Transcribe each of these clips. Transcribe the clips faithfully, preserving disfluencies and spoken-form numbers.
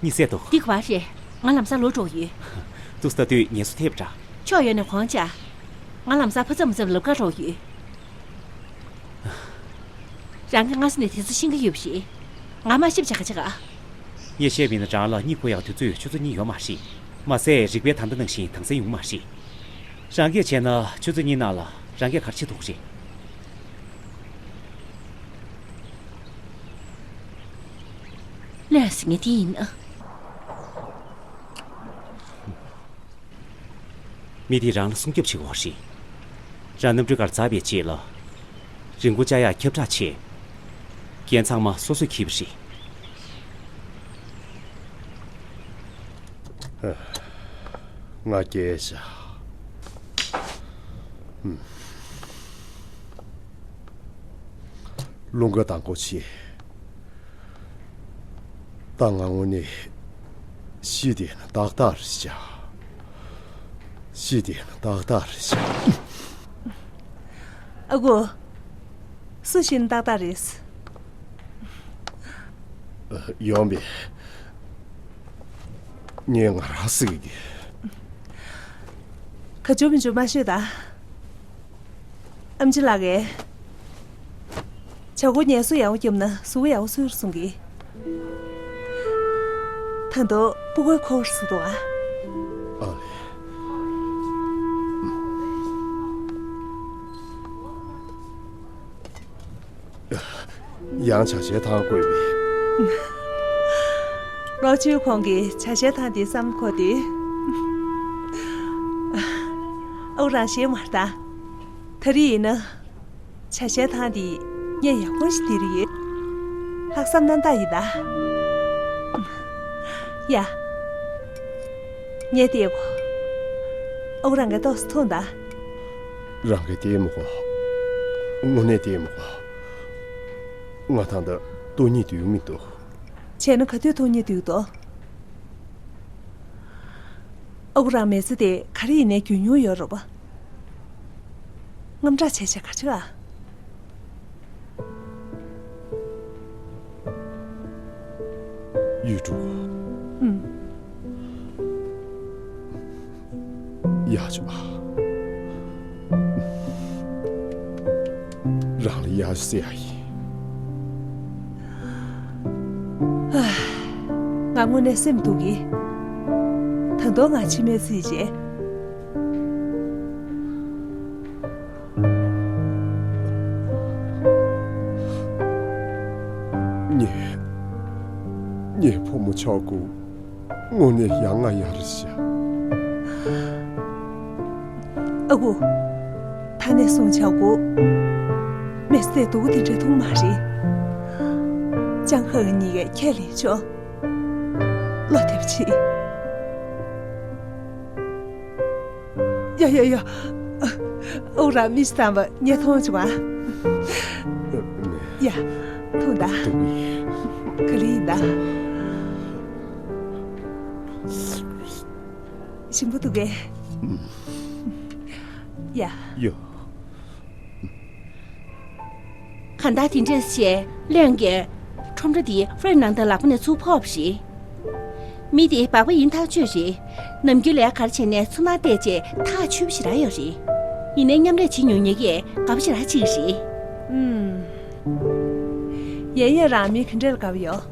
གཉིད་སད་འདུག་འདི་ག་པར་རེད། ང་ལམ་སང་ལོག་འགྲོ་གི་ཡོད། འདུག་སེ་ལྟ་དུས་ངལ་གསོ་ཐེབས་འདྲ། ཕྱོགས་ཡོད་ནས་དགོངས་འཇགས། ང་ལམ་སང་ཕ་ཚབ་མ་ཚབ་ལབ་ག་འགྲོ་གི་ཡོད། རང་གིས་སྔ་ས་ནས་དེ་ཚོ་ཤེས་ཀྱི་ཡོད་པ་རེད། ང་མ་ཤེས་པ་བྱས་ག་བྱེད་ག་ངས་བཤད་པ་ཡིན་ན་རང་ལ་གཉིད་ཁུག་ཡག་དུས་ཚོད་ཆུ་ཚོད་གཉིས་ཡོད་མ་རེད། མ་ཟད་རིག་པའི་ད་ལྟ་ནང་བཞིན་དྭངས་གསལ་ཡོང་མ་རེད། རང་གིས་བྱས་ན་ཆུ་ཚོད་གཉིས་ནང་ལ་རང་གིས་ག་རེ་བྱེད་ཐུབ་ཀྱི་རེད། ལན་ཟེར་མཁན་དེ་ཡིན་ན། མི་དེས་རང་ལ་སྲུང་སྐྱོབ་བྱེད་དགོས་པ་རེད། རང་གནམ་གྲུའི་སྒར་འཛེགས་པའི་རྗེས་ལ། རིན་གོང་བཅག་ཡག་ཁྱབ་བསྒྲགས་བྱས། འགན་ཚང་མ་སོ་སོས་འཁྱེར་བ་རེད། ང་སྐྱེལ་བཞག་ལུང་ག་དང་པོ་ཆེ། ད་ང་དངོས་གནས་ཤི་བསྡད་ན་ཏག་ཏག་རེད་ཤག་ཤི་བསྡད་ན་ཏག་ཏག་རེད་ཤག་ཨ་ཁུ། སུ་ཤི་ན་ཏག་ཏག་རེད། ཡོང་པས། ངས་ང་རང་ཟེར་གི། ག་འཇུ་མི་འཇུ་མ་ཤོད་ད། ཨེམ་ཆི་ལགས་ཀྱིས། བྱ་སྒོ་ངལ་གསོ་ཡག་པོ་བརྒྱབ་ན་གཟུགས་པོ་ཡག་པོ་གསོ་ཡོང་གསུང་གི། ད་དུང་སྤུ་གུ་འཁོར་བར་ཟེར་འདུག་ཨ། ཨ་ལས། ཡང་ཇ་ཆས་ཐང་བསྐོལ་བས། ལོ་བཅུའི་གོང་གི་ཇ་ཆས་ཐང་དེ་བསམ་བློ་འཁོར་དུས། ཨོ་རང་ཞེད་མ་ལྟ། ད་རེས་ཡིན་ན། ཇ་ཆས་ཐང་དེ་ངས་ཡག་པོ་ཞིག་སྟེར་ཡོད། ལྷག་བསམ་རྣམ་དག་ཡིན་ད། ཡ། ངས་བལྟས་གོ། ཨོ་རང་གི་ཏོག་ཙམ་འཐུང་ད། རང་གིས་བལྟས་མི་དགོས། དངོས་གནས་བལྟས་མི་དགོས། ང་ད་ལྟ་སྡུག་ཉིད་འདུག་མི་འདུག་བྱས་ན་ག་དུས་སྡུག་ཉིད་འདུག་འདུག་ཨ་ཁུ་རང་མི་ཚེ་དེ་ག་རེ་ཡིན་ནའི་རྒྱུས་མྱོང་ཡོད་རེད་པ། དངངས་སྐྲག་བྱས་བྱས་ག་རེ་བྱེད་ཨ། ཡུས་ཀྲུང་། ཨུམ། ཡག་བྱུང་། རང་ལ་ཡག་བྱུང་ཟེར་ཡག་ཡིན། ང་དངོས་གནས་སེམས་སྡུག་གི། ད་དུང་ང་འཆི་མེད་ཚེ་རྗེས། ངའི་ངའི་བུ་མོ་ཆག་གུ་དངོས་གནས་ཡ་ང་ཡ་རེད་ཤག་ཨ་ཁུ། ད་ནས་བཟུང་ཆག་གུ་མི་ཚེ་སྡུག་པོ་དེ་འདྲ་མཐོང་མ་རེད། ལྕང་ཁ་གཉིས་ཀས་ཁས་ལེན་ཆོག་བློ་བདེ་པོ་བྱེད། ཡ་ཡ་ཡ། ཨོ་ར་མི་སྟམ་པ་ཉེ་ཐོང་བྱུང་བ། ཡ། ཐུང་ད། ག་ལེ་ཡིན་ད། ཞིམ་པོ་འདུག་གས། ཡ། ཡོ། གང་ལྟར་དེ་འདྲས་བྱས་ལོན་གྱིས་ཁྲོམ་ར་འདི་ཧྥ་རན་ནང་དང་ལག་པ་ནས་ཚུར་ཕོག་པ་རེད། མི་དེ་སྦག་སྦག་ཡིན་ཐག་ཆོད་རེད། ནམ་རྒྱུན་ལས་ཀ་ག་རེ་བྱས་ནས་ཚུར་ནང་བལྟས་རྗེས་ཐག་ཆོད་པ་ཞེ་དྲག་ཡོད་རེད། ཡིན་ནའི་མཉམ་ལས་བྱེད་མྱོང་མཁན་གྱིས་དགའ་པོ་ཞེ་དྲག་ཅིག་རེད། ཨུམ། ཡན་ཡན་རང་མི་ག་འདྲས་ལ་དགའ་པོ་ཡོད།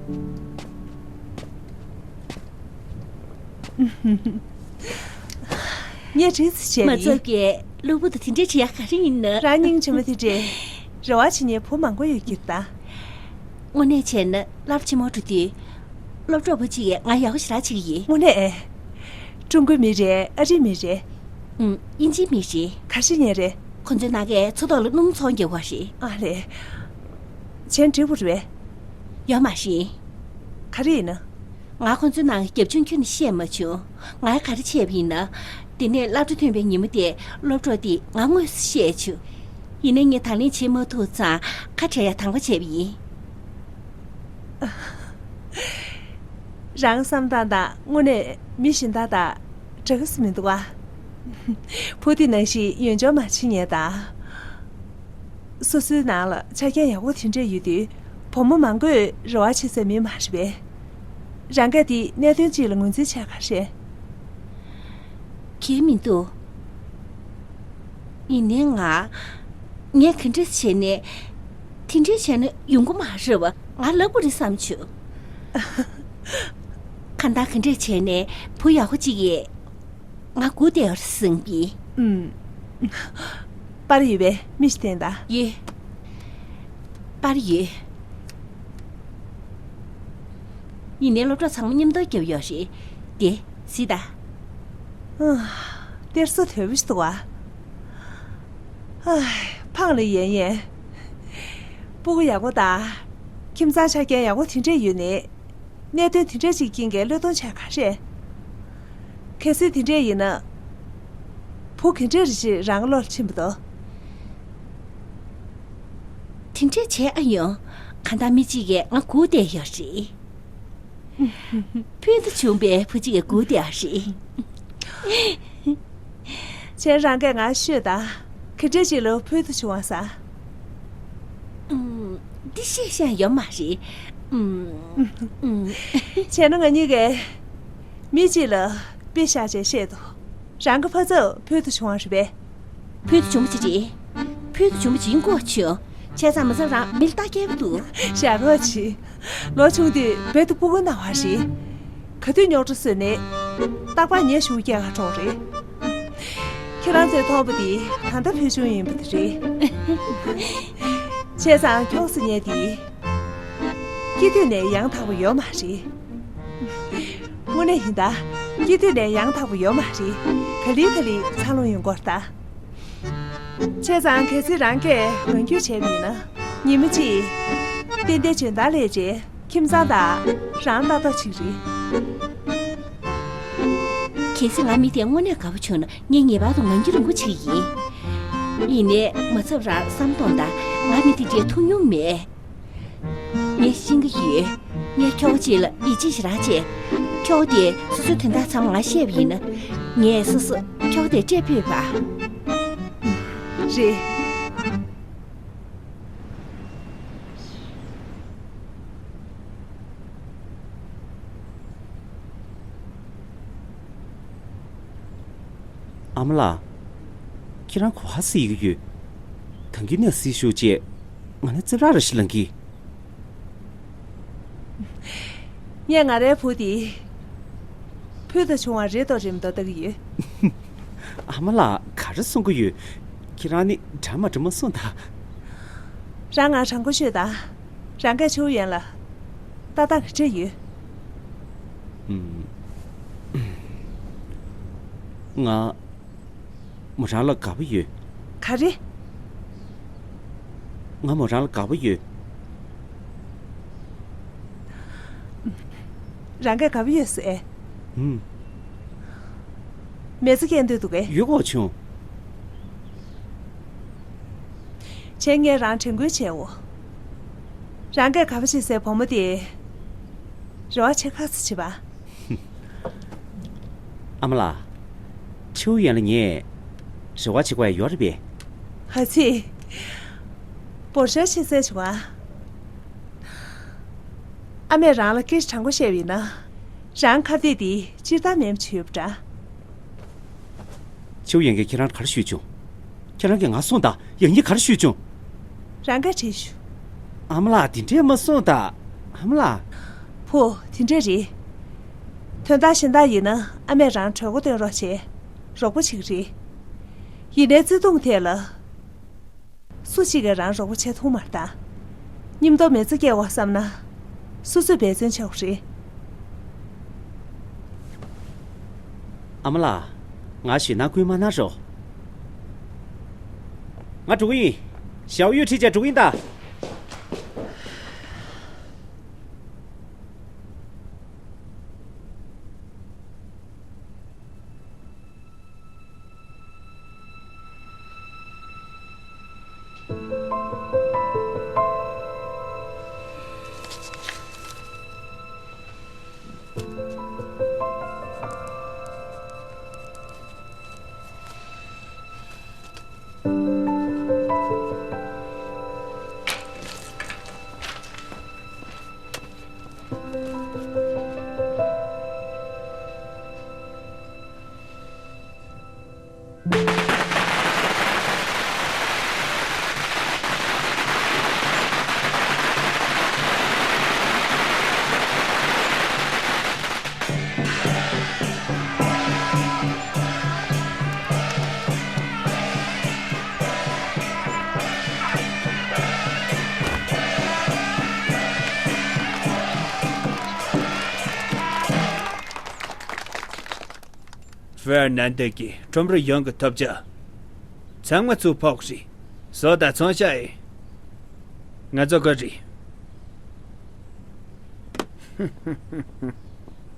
ངས་དྲིས་ཙི་བྱས་མ་ནི། ཚབ་ཀྱིས་གློ་བུར་དུ་དེ་འདྲས་བྱེད་ཡག་ག་རེ་ཡིན་ན། རང་སྙིང་རྗེ་མོ་དེ་འདྲས། རེ་བ་བྱེད་མཁན་བུ་མང་པོ་ཡོད་ཀྱི་རེད་ད། དངོས་གནས་བྱས་ན་སློབ་ཆེན་མོ་འགྲོ་དུས། སློབ་གྲོགས་པོ་གཅིག་གིས་ང་ཡག་པོ་ཞེ་དྲག་བྱེད་ཀྱི་ཡིན། དངོས་གནས། ཀྲུང་གོའི་མི་རེད་ཨ་རིའི་མི་རེད། ཨུམ། དབྱིན་ཇིའི་མི་རེད། ག་རེ་བྱེད་མཁན་རེད། ཁོ་ཚོའི་ནང་གས་མཚོ་ཐོག་ལ་སྣུམ་ཚོང་རྒྱག་པ་རེད། ཨ་ལས། གཞན་འབྲས་བུ་རེད། ཡོད་མ་རེད། ག་རེ་ཡིན་ན། ང་ཁོ་ཚོའི་ནང་རྒྱབ་ལྗོངས་ཁྱོན་ནས་ཤེས་མ་བྱུང་། ང་ག་རེ་བྱས་པ་ཡིན་ན། དེ་ནས་སློབ་གྲྭ་ཐོན་པའི་ཉིན་མོ་དེ་སློབ་གྲོགས་དེས་ང་དངོས་སུ་བཤད་བྱུང་། ཡིན་ནའི་ངས་དང་ལེན་བྱེད་མ་ཐུབ་ཙང་ཁ་བྲལ་ཡ་དང་པོ་བྱས་པ་ཡིན། རང་བསམ་སྟངས་དང་དངོས་གནས་མི་གཞན་དག་དང་འདྲ་གི་སུ་མི་འདུག་ཨ། བུ་དེ་ནང་བཞིན་ཡོན་སྦྱོང་མ་བྱེད་མཁན་དང་། སོ་སོའི་ནང་ལ་ཆ་རྐྱེན་ཡག་པོ་དེ་འདྲས་ཡོད་དུས་བུ་མོ་མང་པོས་རེ་བ་བྱེད་སའི་མི་མ་རེད་པས། རང་གིས་དེ་གནད་དོན་ཅིག་ལ་ངོས་འཛིན་བྱས་ག་རེ་རེད། གལ་མི་འདུག་ཡིན་ནའི་ང་། ངས་ག་འདྲ་བྱས་ནས། དེ་འདྲ་བྱས་ན་ཡོང་གི་མ་རེད་པ། ང་ལབ་དགོས་རེད་བསམ་བྱུང་། གང་ལྟར་ག་འདྲ་བྱས་ནས་བུ་ཡག་པོ་ཅིག་ཡིན། ང་སྒུག་བསྡད་ཡོད་རེད་བསམ་གི། ཨུམ། པར་ཡོད་པས་མི་ཞིག་བསྟན་དང་། ཡོད། པར་ཡོད། ཡིན་ནའི་སློབ་གྲོགས་ཚང་མ་མཉམ་དུ་བརྒྱབ་ཡོད་རེད། དེ་གཟིགས་དང་། ཨ། གཏེར་སོ་དོད་པོ་ཞིག་འདུག་པ། ཨ། ཕངས་ལ་ཡན་ཡན། སྤུ་གུ་ཡག་པོ་དང་། ཁྱིམ་ཚང་ཆ་རྐྱེན་ཡག་པོ་དེ་འདྲས་ཡོད་ནའི། གནད་དོན་དེ་འདྲས་ཅིག་རྐྱེན་གྱིས་བློས་གཏོང་བྱས་ག་རེ་རེད། གལ་སྲིད་དེ་འདྲས་ཡིན་ན། བུ་ག་འདྲས་རེ་ཞིག་རང་བློར་ཕྱིན་པ་འདུག་དེ་འདྲས་བྱས་ཨ་ཡོང་། གང་ལྟར་མི་གཅིག་གིས་ང་སྒུག་བསྡད་ཡོད་རེད། ཕུལ་དུ་བྱུང་བའི་བུ་གཅིག་གིས་སྒུག་བསྡད་ཡོད་རེད། བྱས་རང་གིས་ང་ཤོད་དང་། ག་འདྲས་ཅིག་ལ་ཕུལ་དུ་བྱུང་བ་ཟེར། ཨུམ། འདི་བཤད་བཤད་ཡོད་མ་རེད། ཨུམ། ཨུམ། བྱས་ན་ང་གཉིས་ཀས་མི་གཅིག་ལ་དཔེ་བཞག་བྱས་བཤད་དོ། རང་གི་ཕ་ཚབ་ཕུལ་དུ་བྱུང་བ་རེད་པས། ཕུལ་དུ་བྱུང་བ་ཅིག་རེད། ཕུལ་དུ་བྱུང་བ་ཅིག་ཡིན་དགོས་བྱུང་། བྱས་ཙང་མ་ཚབ་རང་མི་ལ་ལྟ་སྐྱེལ་བ་འདུག་བཞག་རོགས་གྱིས། ལོ་ཆུང་དུས་བོད་དུ་སྤུ་གུ་གནང་བ་རེད། ག་དུས་རྙོག་དྲ་བཟོས་ནས། རྟག་པར་ཉེས་ཞུགས་སྐྱེལ་ག་འགྲོ་རེད། ཁྱེད་རང་ཚོས་མཐོང་བ་འདི་ད་ལྟ་ཕུལ་བྱུང་ཡིན་པ་དེ་རེད། བྱས་ཙང་ཁྱོངས་ཟེར་མཁན་འདི། སྐྱེས་དུས་ནས་ཡང་དག་པ་ཡོད་མ་རེད། དངོས་གནས་ཡིན་ད། སྐྱེས་དུས་ནས་ཡང་དག་པ་ཡོད་མ་རེད། ག་ལེ་ག་ལེ་འཚར་ལོངས་ཡོང་གི་ཡོད་རེད་ད། བྱས་ཙང་གལ་སྲིད་རང་གིས་ངོ་རྒོལ་བྱས་པ་ཡིན་ན། ཉི་མ་གཅིག་ཏན་ཏན་འཇོན་ཐང་སླེབས་རྗེས་ཁྱིམ་ཚང་དང་རང་ཏག་ཏག་ཅིག་རེད། གལ་སྲིད་ང་མི་དེ་དངོས་གནས་དགའ་པོ་བྱུང་ན་ངས་ངེས་པར་དུ་ངང་རྒྱུད་རིང་པོ་བྱེད་ཀྱི་ཡིན། ཡིན་ནའི་མ་ཚབ་རང་བསམ་གཏོང་དང་། ང་མི་དེ་འདྲའི་ཐུགས་མྱོང་མེད། ངས་ཤེས་ཀྱི་ཡོད། ངས་ཁྱོ་ག་ཅིག་ལ་ཡིད་ཆེས་ཞེ་དྲག་བྱས། ཁྱོ་ག་དེས་སོ་སོའི་དོན་དག་ཚང་མ་ང་བཤད་པ་ཡིན་ན། ངས་སོ་སོ་ཁྱོ་ག་དེར་སྤྲད་ཕོད་པ། རེད། ཨ་མ་ལགས། ཁྱེད་རང་ག་པར་གཟིགས་ཀྱི་ཡོད། གང་གི་ནས་གཟིགས་ཤོག་ཅེས། ང་ནི་རྩེད་ར་ར་ཞིག་ལངས་ཀྱི། ངས་ང་རའི་བུ་དེ་ཕུལ་དུ་བྱུང་བ་རེད་དོ་རེད་མི་དོ་ལྟ་གི་ཡོད། ཨ་མ་ལགས་ག་རེ་གསུང་གི་ཡོད། ཁྱེད་རང་ནི་འདྲ་མ་འདྲ་མ་གསུངས་དང་། རང་ང་དྲང་པོ་ཤོད་དང་། རང་གིས་ཆོས་ཡན་ལ་ལྟ་སྟངས་ག་འདྲ་ཡོད། ཨུམ། ང་མོ་རང་ལ་དགའ་པོ་ཡོད། ག་རེ། ང་མོ་རང་ལ་དགའ་པོ་ཡོད། རང་གིས་དགའ་པོ་ཡོད་ཟེར། ཨུམ། མི་ཚེ་སྐྱེལ་འདོད་འདུག་གས། ཡོད་དགོས་བྱུང་། བྱས་ངས་རང་དྲན་སྐུལ་བྱས་འོ། རང་གིས་དགའ་པོ་བྱེད་སའི་བུ་མོ་དེ། རེ་བ་བྱེད་ཁ་ཚ་བྱེད་པ། ཨ་མ་ལགས། ཆུའུ་ཡན་ལ་ངས་རེ་བ་བྱེད་དགོས་ཡ་ཡོད་རེད་པས། ཨ་ཙི། འབོར་ཤོར་བྱེད་སྲིད་བྱུང་ཨ། ཨ་མས་རང་ལ་སྐད་ཆ་དྲང་པོ་བཤད་པ་ཡིན་ན། རང་ཁ་གཏད་དེ་སྤྱིར་བཏང་མེད་པ་བྱས་ཡོད་པ་འདྲ། ཆུའུ་ཡན་གྱིས་ཁྱེད་རང་ག་རེ་ཞུས་བྱུང་། ཁྱེད་རང་གིས་ང་གསུངས་དང་། ཡང་སྙིང་ག་རེ་ཞུས་བྱུང་། རང་ག་དྲིས་ཞུ། ཨ་མ་ལགས་དེ་འདྲས་མ་གསུངས་དང་། ཨ་མ་ལགས། ཕུ། དེ་འདྲས་རེད། དོན་དག་གཞན་དག་ཡིན་ན་ཨ་མས་རང་གྲོས་འགོ་འདོན་རོགས་བྱས། རོགས་པ་བྱེད་ཀྱི་རེད། ཡིན་ནའི་བརྩེ་དུང་ཐད་ལ། སུ་གཅིག་གིས་རང་རོགས་པ་བྱེད་ཐུབ་མ་རེད་ད། མཉམ་དུ་མི་ཚེ་སྐྱེལ་བ་བསམ་ན། སོ་སོས་འབད་བརྩོན་བྱ་དགོས་རེད། ཨ་མ་ལགས། ང་ཞུ་ན་སྐུལ་མ་གནང་རོགས། ང་འགྲོ་གི་ཡིན། ཞའོ་ཡུས་ཁྲིད་བྱས་འགྲོ་གི་ཡིན་ད། ཝེར་ནན་ཏེ་གི་ཁྲོམ་ར་ཡོངས་ཀྱི་ཐོབ་ཆ་ཚང་མ་ཚུར་ཕོག་རེད། བཟོ་དང་ཚོང་ཤག་ཨེ། ང་ཚོ་ག་རེད།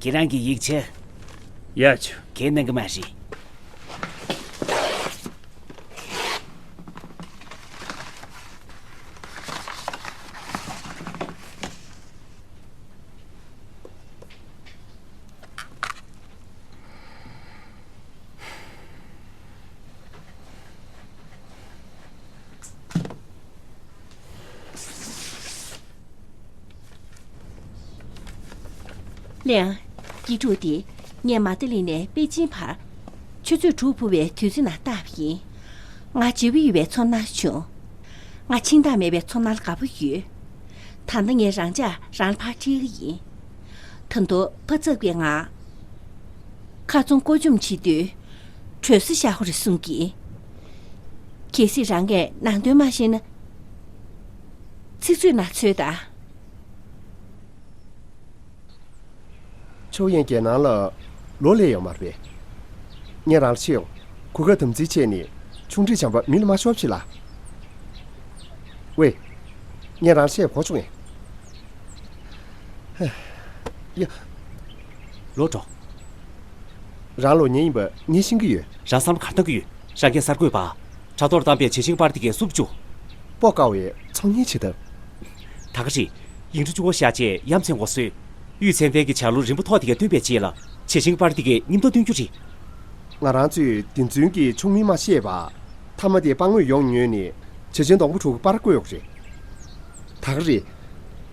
ཁྱེད་རང་གི་ཡིག་ཆ། ཡ་ཆུ། ཁས་གནང་གི་མ་རེད། ལན། སྐྱིད་སྡུག་དེ་ངས་མ་ཏི་ལི་ནས་པེ་ཅིན་བར་ཆུ་ཚོད་དྲུག་འཕུར་བའི་དུས་ཚོད་ནང་བཏགས་པ་ཡིན། ང་བརྗེ་པོ་ཡོད་པའི་ཚོར་སྣང་བྱུང་། ང་འཆིང་ཐག་མེད་པའི་ཚོར་སྣང་ལ་དགའ་པོ་ཡོད། ད་ལྟ་ངས་རང་ཅག་རང་ལ་ཕར་ཁྲིད་ཀྱི་ཡིན། ད་དུང་ཕ་ཚབ་ཀྱིས་ང་ཁ་ཚོང་བཀོལ་སྤྱོད་བྱེད་དུས་གྲོས་སུ་བཞག་དགོས་རེད་གསུང་གི། གལ་སྲིད་རང་གིས་ནང་དོན་མ་ཤེས་ན། ཚིག་མཛོད་ནང་འཚོལ་དང་། ཆོས་དབྱིངས་རྒྱལ་ནང་ལ་ལོ་སླེབས་ཡོད་མ་རེད་པས། ངས་རང་ལ་ཆེ་ཡོང་། གོ་སྐབས་དམ་འཛིན་བྱས་ནས་ཆུང་འདྲིས་བྱམས་པ་མི་ལ་མ་ཤོར་བྱེད་ལ། ཝེ། ངས་རང་ལ་བཤད་གོ་བྱུང་ངས། ཡ། ལོ་གྲོགས། རང་ལོ་ཉེ་ཡིན་པ་ངས་ཤེས་ཀྱི་ཡོད། རང་བསམ་གར་བཏང་གི་ཡོད། རང་གིས་གསར་འགོད་པ། དྲ་ཐོག་བཏང་པའི་བྱེ་ཆིང་པར་ཏི་གའི་སུབ་བཅུ། སྤོ་དཀའ་བའི་ཚོང་གཉེར་བྱེད་ཐབས། ད་ག་རེད། ཡིག་འབྲུ་བཅུ་བ་བཞག་རྗེས་ཡ་མཚན་དགོས་སོས། གཡུས་ཚན་པའི་གི་བྱ་ལུགས་རིམ་པ་ཐོག་དེ་ག་བཏོན་པའི་རྗེས་ལ་བྱེ་ཆིང་པར་ཏི་གའི་སྙིམ་དོ་སྟོན་རྒྱུ་རེད། ང་རང་ཚོས་དེ་ཚུན་གྱི་ཆུང་མིང་མ་ཤེས་པ། མཐའ་མ་དེ་དཔང་ངོས་ཡོང་ཉོས་ནས་བྱེ་ཆིང་སྡོང་པོ་དྲུག་གི་པར་བརྐོས་ཡོད་རེད། ད་ག་རེད།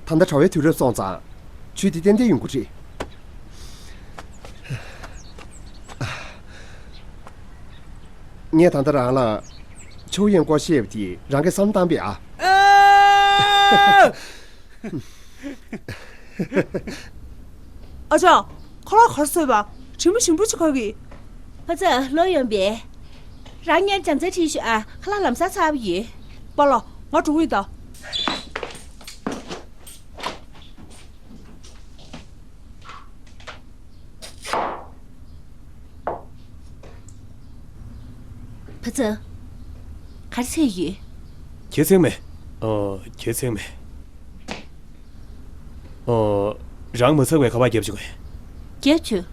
ད་ལྟ་གྲྭ་བའི་དུས་རབས་སོང་ཙང་། ཇུས་དེ་ཏན་ཏན་ཡོང་གི་རེད། ངས་ད་ལྟ་རང་ལ་ཆོས་དབྱིངས་སྐོར་བཤད་པ་དེ་རང་གིས་བསམ་བློ་བཏང་པས་ཨ། ཨ་ཅག་ཁ་ལག་ག་རེ་བཟོས་པ། དྲི་མ་ཞིམ་པོ་ཅིག་ཁ་གི། ཕ་ཚ་ལོ་ཡོང་པས། རང་ངའི་འཇམ་རྩལ་ཁྲིད་ཤོག་ཨ། ཁ་ལག་ལམ་སང་ཚར་བ་ཡོད། པཱ་ལགས་ང་འགྲོ་གི་ཡིན་ད། ཕ་ཚ། ག་རེ་བྱས་ཡོད། གྱེས་ཚིག་མེད། ཨོ། གྱེས་ཚིག་མེད། ཨོ། རང་མ་ཚར་བའི་ཁ་པར་རྒྱབ་བྱུང་ངས། རྒྱབ་བྱུང་།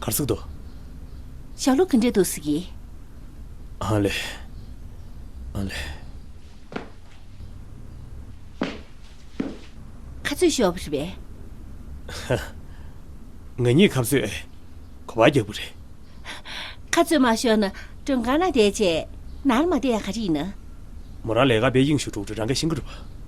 ག་རེ་ཟེར་གི་འདུག་ཞྭ་ལུ་ག་འདྲས་འདུག་ཟེར་གི། ཨ་ལེ། ཨ་ལེ། ཁ་རྩོད་ཤོར་བ་རེད་པས། ང་གཉིས་ཁ་རྩོད་ཨེ། ག་པར་རྒྱག་པ་རེད། ཁ་རྩོད་མ་ཤོར་ན་མགྲོན་ཁང་ནང་བསྡད་བྱས་ནང་ལ་མ་བསྡད་ཡག་ག་རེ་ཡིན་ན། མོ་རང་ལས་ཀ་དཔེ་དབྱིངས་ཞུགས་འགྲོ་གི་རེད། རང་གིས་ཤེས་ཀྱི་རེད་པ།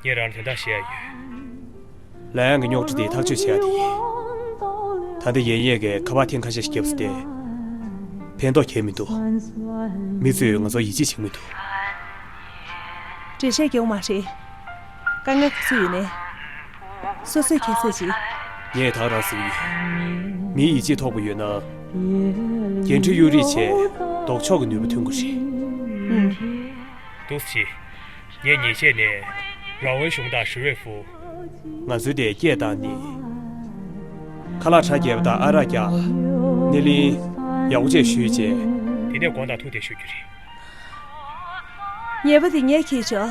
ངས་རང་ལ་དོན་དག་བཤད་ཡ་ཡོད། ལ་ཡང་གི་རྙོག་དྲ་དེ་ཐག་གཅོད་བྱེད་ཡ་དེ་ཡིན། ད་ལྟ་ཡན་ཡས་ཀྱིས་ཁ་པར་ཐེངས་ཁ་ཤས་ཤིག་བརྒྱབ་སོང་སྟེ། ཕན་ཐོགས་གང་ཡང་མི་འདུག་མི་ཚོས་ང་ཚོར་ཡིད་ཆེས་བྱེད་ཀྱི་མི་འདུག་འགྲེལ་བཤད་རྒྱག་དགོས་མ་རེད། དཀའ་ངལ་ག་ཚོད་ཡོད་ནའི། སོ་སོས་ཁྱད་གསོད་བྱེད། ངས་ད་ག་རང་ཟེར་གྱི་ཡོད། མིའི་ཡིད་ཆེས་ཐོབ་དགོས་ཡོད་ན། འགན་འཁྲི་གཡོལ་རེས་བྱས་ལྡོག་ཕྱོགས་ཀྱི་ནུས་པ་ཐོན་དགོས་རེད། ཨུམ། ཏུའུ་ཧྥུ་ཅི། ངས་ཉེས་ཆད་ནས་རང་དབང་གཞུང་དང་ཞུ་ཝེ་ཧྥུ། ང་ཚོའི་དེ་སྐད་བཏང་ནས། ཁ་ལག་ཁྲལ་བརྒྱབ་དང་ཨ་རག་རྒྱག་སྣེ་ལེན་ཡག་པོ་བྱས་ཞུས་རྗེས། དེ་ནས་དགོངས་དག་ཐུགས་རྗེ་ཆེ་ཞུ་རྒྱུ་རེད། ཉེས་པ་དེ་ངས་འཁྱེར་ཆོག་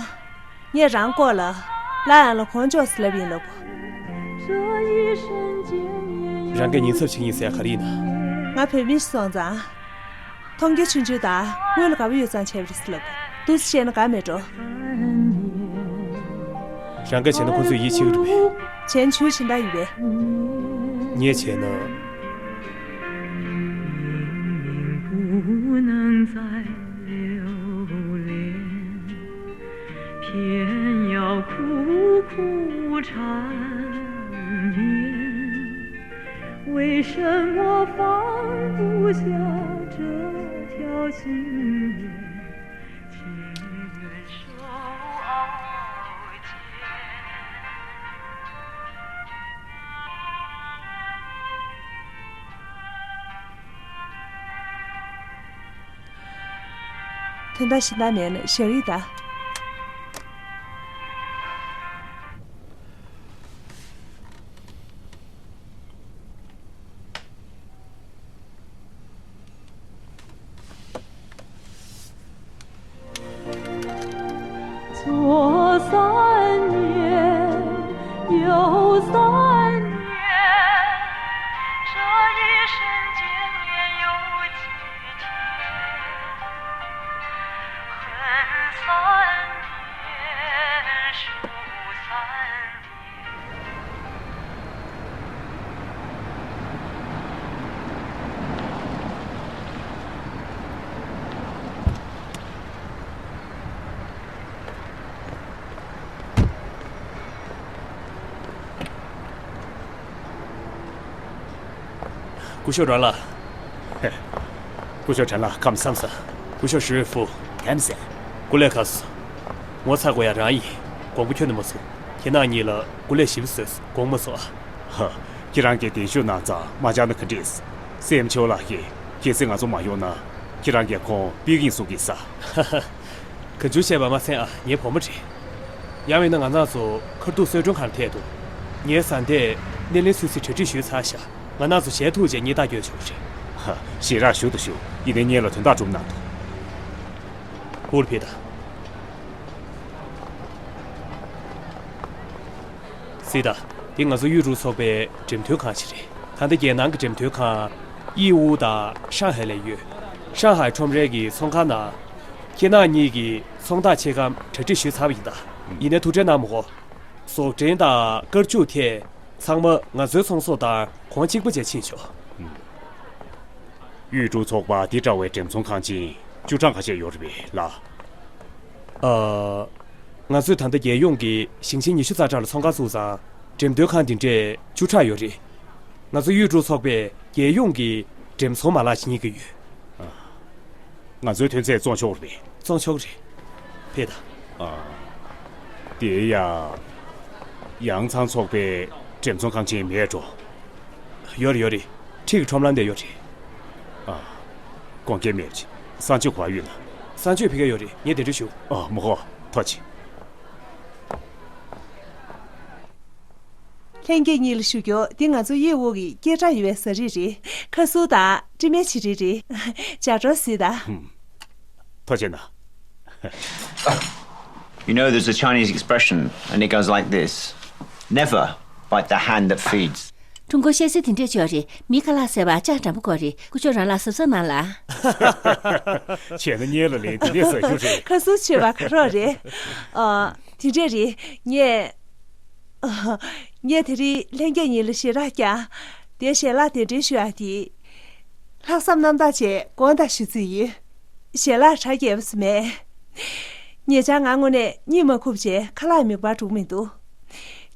ངས་རང་སྐོར་ལ་ལ་ཡང་ལ་དཀོན་མཆོག་ཟེར་ལབ་ཡིན་ལབ། རང་གི་ཉེན་ཚབས་ཆེ་ཡིན་ཟེར་ག་རེ་ཡིན་ན། ང་བོད་མི་ཞིག་སོང་ཙང་། མཐོང་རྒྱ་ཆུང་ཆུང་དང་དངུལ་ལ་དགའ་པོ་ཡོད་ཙང་བྱས་པ་རེད་ཟེར་ལབ། འདུག་སེ་བཤད་ན་དགའ་མེད་འགྲོ། རང་གིས་བྱས་ན་ཁོ་ཚོས་ཡིད་ཆེས་ཀྱི་རེད་པས། བྱས་ན་ཆུ་ཕྱིན་ད་ཡིན་པས། ངས་བྱས་ན། 缠绵，为什么放不下这条心愿？情愿守熬。 དོན་དག་ཞིག་གནང་ནས་ཞལ་རིག་ད། སྐུ་ཞབས་རང་ལགས། སྐུ་ཞབས་ཁྲེན་ལགས་ཁམས་བཟང་ས། སྐུ་ཞབས་ཧྲི་ཧྥུ། ཁམས་བཟང་། སྐུ་ལས་ཁག་སོང་། ངོ་ཚ་དགོས་ཡ་རང་ཡིན། དགོངས་པ་ཁྱོན་ནས་མ་ཚོམས། ཁྱེད་རྣམ་གཉིས་ལ་སྐུ་ལས་ཞིབ་བཟོས་དགོངས་མ་ཚོམས་ཨ། ཧ། ཁྱེད་རང་གིས་གདན་ཞུ་གནང་ཙང་མ་བཅར་ན་ག་འདྲས། སེམས་ཆེ་བ་ལགས་ཀྱིས་གལ་སྲིད་ང་ཚོ་མ་ཡོང་ན་ཁྱེད་རང་གིས་ཁོང་ཕུད་ཀྱི་ཡིན་གསུང་གི་ས། ཧ་ཧ། ག་ཚོད་བཤད་པ་མ་ཚད་ཨ་ངའི་བུ་མོ་རེད། ཡང་མིན་ན་ང་རང་ཚོ་ཁ་ཐུག་གསོལ་མགྲོན་ཁང་ལ་ཐད་འདུག་ངའི་བཟའ་ཟླས་སྣེ་ལེན་ཚུལ་ཚིག་གྲ་སྒྲིག་ཞུས་ཚར་ཤག་ང་རང་ཚོ་ཞལ་ཐུག་རྗེས་གཉེན་རྟགས་སྐྱོན་ཆོག་རེད། ཧ། ཞེ་དྲག་ཞུ་དང་ཞུ། ཡིན་ནའི་སྔོན་ལ་དོན་དག་སྒྲུབ་གནང་དང་། ཧུར་ཕེ་ད། སི་ད། འདི་ང་ཚོ་ཡུས་ཀྲུའུ་ཚོགས་པའི་འགྲེམས་སྟོན་ཁང་ཞིག་རེད། ད་ལྟ་རྒྱལ་ནང་གི་འགྲེམས་སྟོན་ཁང་ཡིའུ་དང་ཧྲང་ཧའེ་ལ་ཡོད། ཧྲང་ཧའེ་ཁྲོམ་རའི་གི་ཚོང་ཁང་ནང་ཁྱེད་རྣམ་གཉིས་ཀྱི་ཚོང་རྟགས་ཆེད་བསྐུམ་གྲ་སྒྲིག་ཞུས་ཚར་བ་ཡིན་ད། ཡིན་ནའི་ཐུགས་ཁྲལ་གནང་མི་དགོས། ཟོག་འདྲེན་དང་སྐར་ཆུ་ཐད་ཚང་མ་ང་ཚོའི་ཚོང་ཟོག་དང་གོང་གཅིག་པ་བྱས་ཕྱིན་ཆོག་ཡུས་ཀྲུའུ་ཚོགས་པ་འདི་འདྲ་བའི་འགྲེམས་ཚོང་ཁང་ཆེན་བཅུ་གྲངས་ཁ་ཤས་ཡོད་རེད་པས་ལགས། ཨ། ང་ཚོས་ད་ལྟ་རྒྱལ་ཡོངས་ཀྱི་ཞིང་ཆེན་ཉི་ཤུ་རྩ་གྲངས་ལ་ཚོང་ཁང་བཙུགས་ཙང་འགྲེམས་སྟོན་ཁང་འདི་འདྲས་བཅུ་ཕྲག་ཡོད་རེད། ང་ཚོ་ཡུས་ཀྲུའུ་ཚོགས་པས་རྒྱལ་ཡོངས་ཀྱི་འགྲེམས་ཚོང་མ་ལག་ཅིག་རྙེད་ཀྱི་ཡོད། ང་ཚོའི་ཐོན་རྫས་བཙོང་ཆོག་རེད་པས། བཙོང་ཆོག་རེད། ཕེབས་དང་། ཨ། དེ་ཡ། ཡང་ཚང་ཚོགས་པའི་འགྲེམས་ཚོང་ཁང་ཆེན་མེད་འགྲོ། ཡོད་རེད་ཡོད་རེད། འཁྲིས་ཀྱི་ཁྲོམ་ལམ་དེར་ཡོད་རེད། ཨ། དགོངས་འགལ་མེད་ཅེ། གསང་སྤྱོད་ག་པར་ཡོད་ན། གསང་སྤྱོད་ཕ་གིར་ཡོད་རེད། ངས་དེ་འདྲ་ཞུ། ཨ། མི་དགོས། ཐུགས་རྗེ་ཆེ། ལྷན་རྒྱས་གཉིས་ལ་ཞུ་རྒྱུ། འདི་ང་ཚོ་ཡིའུ་གི་སྐད་གྲགས་ཡོད་པའི་ཟ་རིགས་རེད། ཁ་ཟུར་དང་དཀྲིས་མའི་བྱི་རིལ་རེད། ཇ་གྲོ་སི་དང་། ཧུམ། ཐུགས་རྗེ་གནང་། You know, there's a Chinese expression, and it goes like this: Never bite the hand that feeds. ཀྲུང་གོའི་བཤད་སྲོལ་དེ་འདྲས་ཅིག་ཡོད་རེད། མི་ཁ་ལག་ཟས་པ་ལྕགས་འགྲམ་པོ་དགོས་རེད། སྐུ་ཞབས་རང་ལ་གཟབ་གཟབ་གནང་ལ། བྱས་ན་སྔོན་ལ་ལན་དེ་འདྲས་ཟ་རྒྱུ་རེད། ཁ་ཟུར་བྱས་པ་ཁ་རོག་རེད། ཨ། དེ་འདྲས་རེད། ངས། ངས་དེ་རིང་ལྷན་རྒྱས་གཉིས་ལ་ཞེ་དྲག་བསྐྱལ། དེ་ཞལ་ལག་དེ་འདྲའི་ཞུ་ཡ་དེ། ལྷག་བསམ་རྣམ་དག་བྱས་དགོངས་དག་ཞུ་རྩིས་ཡིན། ཞལ་ལག་གྲ་རྒྱས་པོ་ཞིག་མེད། ཉེ་ཆར་ང་དངོས་གནས་གཉིད་མ་ཁུག་བྱས་ཁ་ལག་མིད་པར་འགྲོ་མི་འདུག་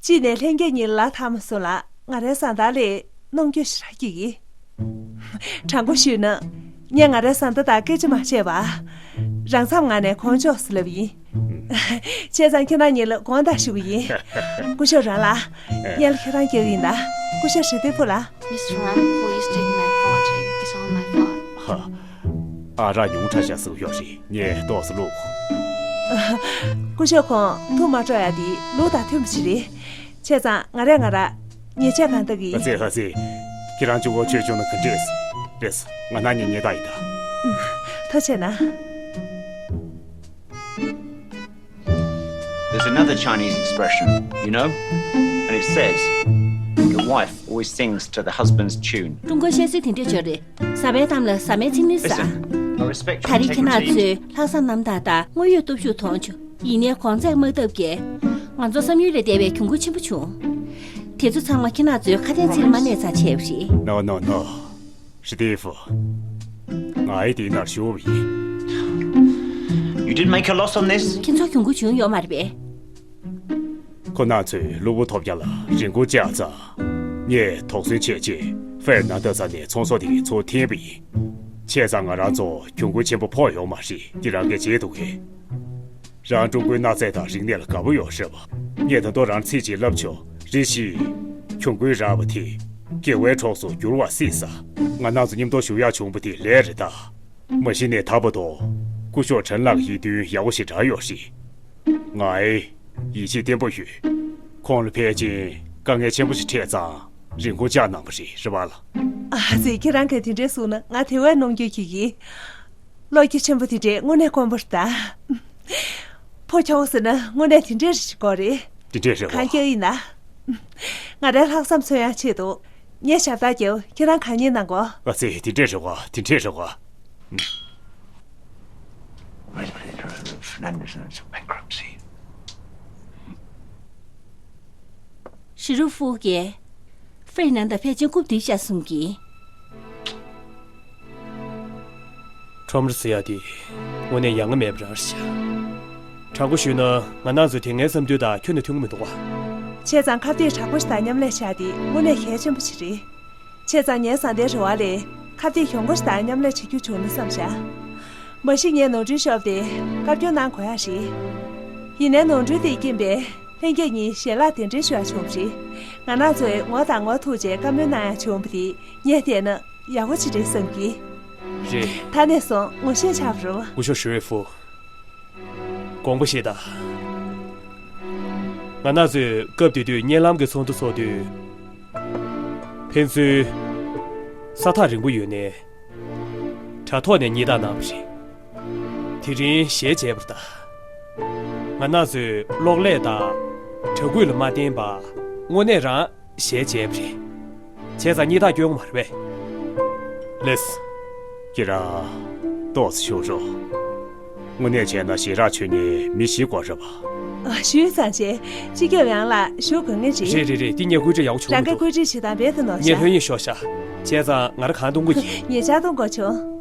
གཅིག་ནས་ལྷན་རྒྱས་གཉིས་ལ་ལ་ཐག་མ་སོང་ལ། ང་རའི་བཟའ་ཟླ་ལ་གནོང་འགྱོད་ཞེ་དྲག་སྐྱེ་གི། དྲང་པོ་ཞུས་ན། ངས་ང་རའི་བཟའ་ཟླ་དང་སྐད་ཆ་མ་བཤད་པར། རང་འཚམས་ངང་ནས་གོན་ཆོག་ཟེར་ལབ་ཡིན། བྱས་ཙང་ཁྱེད་རང་གཉིས་ལ་དགོངས་དག་ཞུ་གི་ཡིན། སྐུ་ཞབས་རང་ལ། ཨེ། སྔོན་ལ་ཁྱེད་རང་སྐྱེལ་གི་ཡིན་ད། སྐུ་ཞབས་ཧྲི་ཏི་ཕུ་ལ། Mister Ram, please take my apology. It's all my fault. ཧ། ཨ་རག་ཉུང་དྲགས་ཤག་ཟེར་གྱི་ཡོད་རེད། ངས་ཏོག་ཙམ་བླུགས། སྐུ་ཞབས་ཁོང་ཐུགས་མ་སྤྲོ་ཡ་དེ་ལུགས་དང་མཐུན་པ་ཞིག་རེད། བྱས་ཙང་ང་རས་ང་ར་ཉེས་ཆད་གང་གཏོང་གི་ཡིན། ཨ་ཙི་ཨ་ཙི། ཁྱེད་རང་གཅིག་པོ་ཆོས་བྱུང་ན་ག་འདྲས། རེད། ང་ནང་ཉེས་ཉེས་དག་ཡིན་ད། ཐུགས་རྗེ་གནང་། There's another Chinese expression, you know? And it says, your wife always sings to the husband's tune. ཀྲུང་གོའི་བཤད་སྲོལ་དེ་འདྲས་ཅིག་ཡོད་རེད། བཟའ་བའི་གཏམ་ལ་བཟའ་མའི་ཚིག་ནི་ཟ། Listen, I respect your integrity. ད་རེས་ཁྱེད་རང་ཚོས་ལྷག་བསམ་རྣམ་དག་དང་དངོས་ཡོད་སྟོབས་ཤུགས་མཐོང་བྱུང་། ཡིན་ནའི་གོང་ཚད་དམག་འཐབ་ཀྱིས་ང་ཚོ་བསམ་ཡུལ་ལས་འདས་པའི་གྱོང་གུད་ཆེན་པོ་བྱུང་། དེ་ཚོ་ཚང་མ་ཁྱེད་རང་ཚོའི་ཁ་དན་ཚིག་ལ་མ་གནས་ཚར་བྱས་པ་རེད། No, no, no. ཧྲི་ཏི་ཧྥུ། ང་ཡི་དེའི་ནང་ཞུགས་པ་ཡིན། You didn't make a loss on this? ཁྱེད་ཚོ་གྱོང་གུད་བྱུང་ཡོད་མ་རེད་པས། ཁོ་རྣམ་ཚོས་གློ་བུར་ཐོལ་རྒྱག་ལ་རིན་གོང་བཅག་ཙང་། ངས་དོགས་ཟོན་བྱས་རྗེས་ཧྥེར་ནན་ཏ་རྩ་ནས་ཚོང་ཟོག་དེ་ཚུར་འཐེན་པ་ཡིན། བྱས་ཙང་ང་རང་ཚོ་གྱོང་གུན་ཆེན་པོ་ཕོག་ཡོད་མ་རེད། ཁྱེད་རང་གིས་བརྗེད་འདུག་གས། རང་ཀྲུང་གོའི་གནའ་རྫས་དང་རིག་གནས་ལ་དགའ་པོ་ཡོད་རེད་པ། ངས་ད་དུང་རང་ཚིག་ཅིག་ལབ་ཆོག་རེ་ཞིག་གྱོང་གུན་རག་པ་དེ་དགེ་བའི་གྲོགས་སུ་འགྱུར་བ་སྲིད་ས། ང་རང་ཚོ་མཉམ་དུ་བཞུགས་ཡག་བྱུང་བ་དེ་ལས་རེད་ད། མ་གཞི་ནས་ད་བར་དུ་སྐུ་ཞབས་ཁྲེན་ལགས་ཡིད་རྟོན་ཡག་པོ་ཞིག་བསྒྲགས་ཡོད་རེད། ང་ཡིད་ཆེས་བརྟན་པོ་ཡོད། ཁོང་ལ་ཕལ་ཆེར་དཀའ་ངལ་ཆེན་པོ་ཞིག་འཕྲད་ཙང་རིན་གོང་བཅག་གནང་བ་རེད། རེད་པ་ལགས། ཨ་ཙི། ཁྱེད་རང་གིས་དེ་འདྲས་གསུངས་ན་ང་དེ་བས་གནོང་འགྱོད་སྐྱེ་གི། བློ་སྐྱེད་ཆེན་པོ་དེ་འདྲས་དངོས་གནས་དཀོན་པོ་རེད་ད། ཕོ་ཁྱོ་ག་ཟེར་ན་དངོས་གནས་དེ་འདྲས་རེད་ཞིག་དགོས་རེད། དེ་འདྲས་རེད་པ། གང་སྐྱོ་ཡིན་ན། ང་རའི་ལྷག་བསམ་མཚོན་ཡག་ཆེད་དུ། ངས་ཞབས་ཏག་རྒྱབ། ཁྱེད་རང་གང་ཉིད་གནང་གོ། ཨ་ཙི། དེ་འདྲས་རེད་པ། དེ་འདྲས་རེད་པ། Fernandez in bankruptcy. ཞི་རུ་ཧྥུ་གིས་ཧྥེ་ནན་ཏ་ཕལ་ཆེར་རྐུབ་རྡོལ་བཞག་གསུང་གི། ཁྲོམ་ར་ཟེར་ཡག་དེ་དངོས་གནས་ཡ་ང་མེད་པ་རང་རེད་ཤག་དྲང་པོ་ཞུས་ན་ང་རང་ཚོའི་དེ་སྔའི་བསམ་ཚུལ་དང་ཁྱོན་ནས་མཐུན་གྱི་མི་འདུག་པ། བྱས་ཙང་ཁ་གཏད་དྲག་པོ་ཞིག་དང་མཉམ་ལས་བྱ་དེ་དངོས་གནས་གལ་ཆེན་པོ་ཞིག་རེད། བྱས་ཙང་ངའི་བཟའ་ཟླའི་རེ་བ་ལས་ཁ་གཏད་གྱོང་གུན་ཞིག་དང་མཉམ་ལས་བྱེད་རྒྱུ་བྱུང་ན་བསམ་བཞག་མ་གཞི་ངས་ནོར་འཁྲུལ་ཤོར་བ་དེ་བཀའ་བཀྱོན་གནང་དགོས་ཡག་རེད། ཡིན་ནའི་ནོར་འཁྲུལ་དེའི་རྐྱེན་པས་ལྷན་རྒྱས་གཉིས་ཞལ་ལག་གདན་འདྲེན་ཞུ་ཡག་བྱུང་བ་རེད། ང་རང་ཚོས་ངོ་དང་ངོ་ཐུག་རྗེས་བཀའ་མོལ་གནང་ཡག་བྱུང་བ་དེ་ངས་བལྟས་ན་ཡག་པོ་ཞིག་རེད་བསམ་གི། རེད། ད་ནས་བཟུང་ངོ་ཤེས་ཆགས་པ་རེད་པ། སྐུ་ཞབས་ཞུ་ཝེ་ཧྥུ། དགོངས་པ་བཞེས་དང་། ང་རང་ཚོས་སྐབས་དེ་དུས་བརྙན་ལམ་གྱི་ཚོགས་འདུ་ཚོགས་དུས། ཕན་ཚུན་ས་ཐག་རིང་པོ་ཡོད་ནའི། དྲ་ཐོག་ནས་གཉིས་ཐག་གནང་བ་རེད། དེ་རིང་ཞལ་མཇལ་བ་རེད་ད། ང་རང་ཚོས་གློག་ཀླད་དང་དྲ་སྐུད་ལ་མ་བརྟེན་པར་དངོས་གནས་རང་ཞལ་མཇལ་བ་རེད། བྱས་ཙང་གཉིས་ཐག་སྐྱོན་གྱི་མ་རེད་པས། ལགས་སོ། ཁྱེད་རང་ཏོག་ཙམ་བཞུགས་རོགས། དངོས་གནས་བྱས་ན་ཞལ་རག་ཆོད་མཁན་མི་ཞིག་དགོས་རེད་པ། ཨ། ཞུས་ཙང་བྱས། སྤྱི་ཁྱབ་ཡང་ལ་བཞུགས་དགོས་ངེས་རེད། རེད་རེད་རེད། འདི་ངས་བཀོད་སྒྲིག་ཡག་པོ་བྱུང་མི་འདུག་རང་གིས་བཀོད་སྒྲིག་བྱེད་སྟངས་རྦད་དེ་ནོར་ཤག་ངས་ལྷོད་གཡེང་ཤོར་ཤག་བྱས་ཙང་ང་རང་གང་གཏོང་དགོས་ཀྱི། ངས་ལྕགས་གཏོང་དགོས་བྱུང་།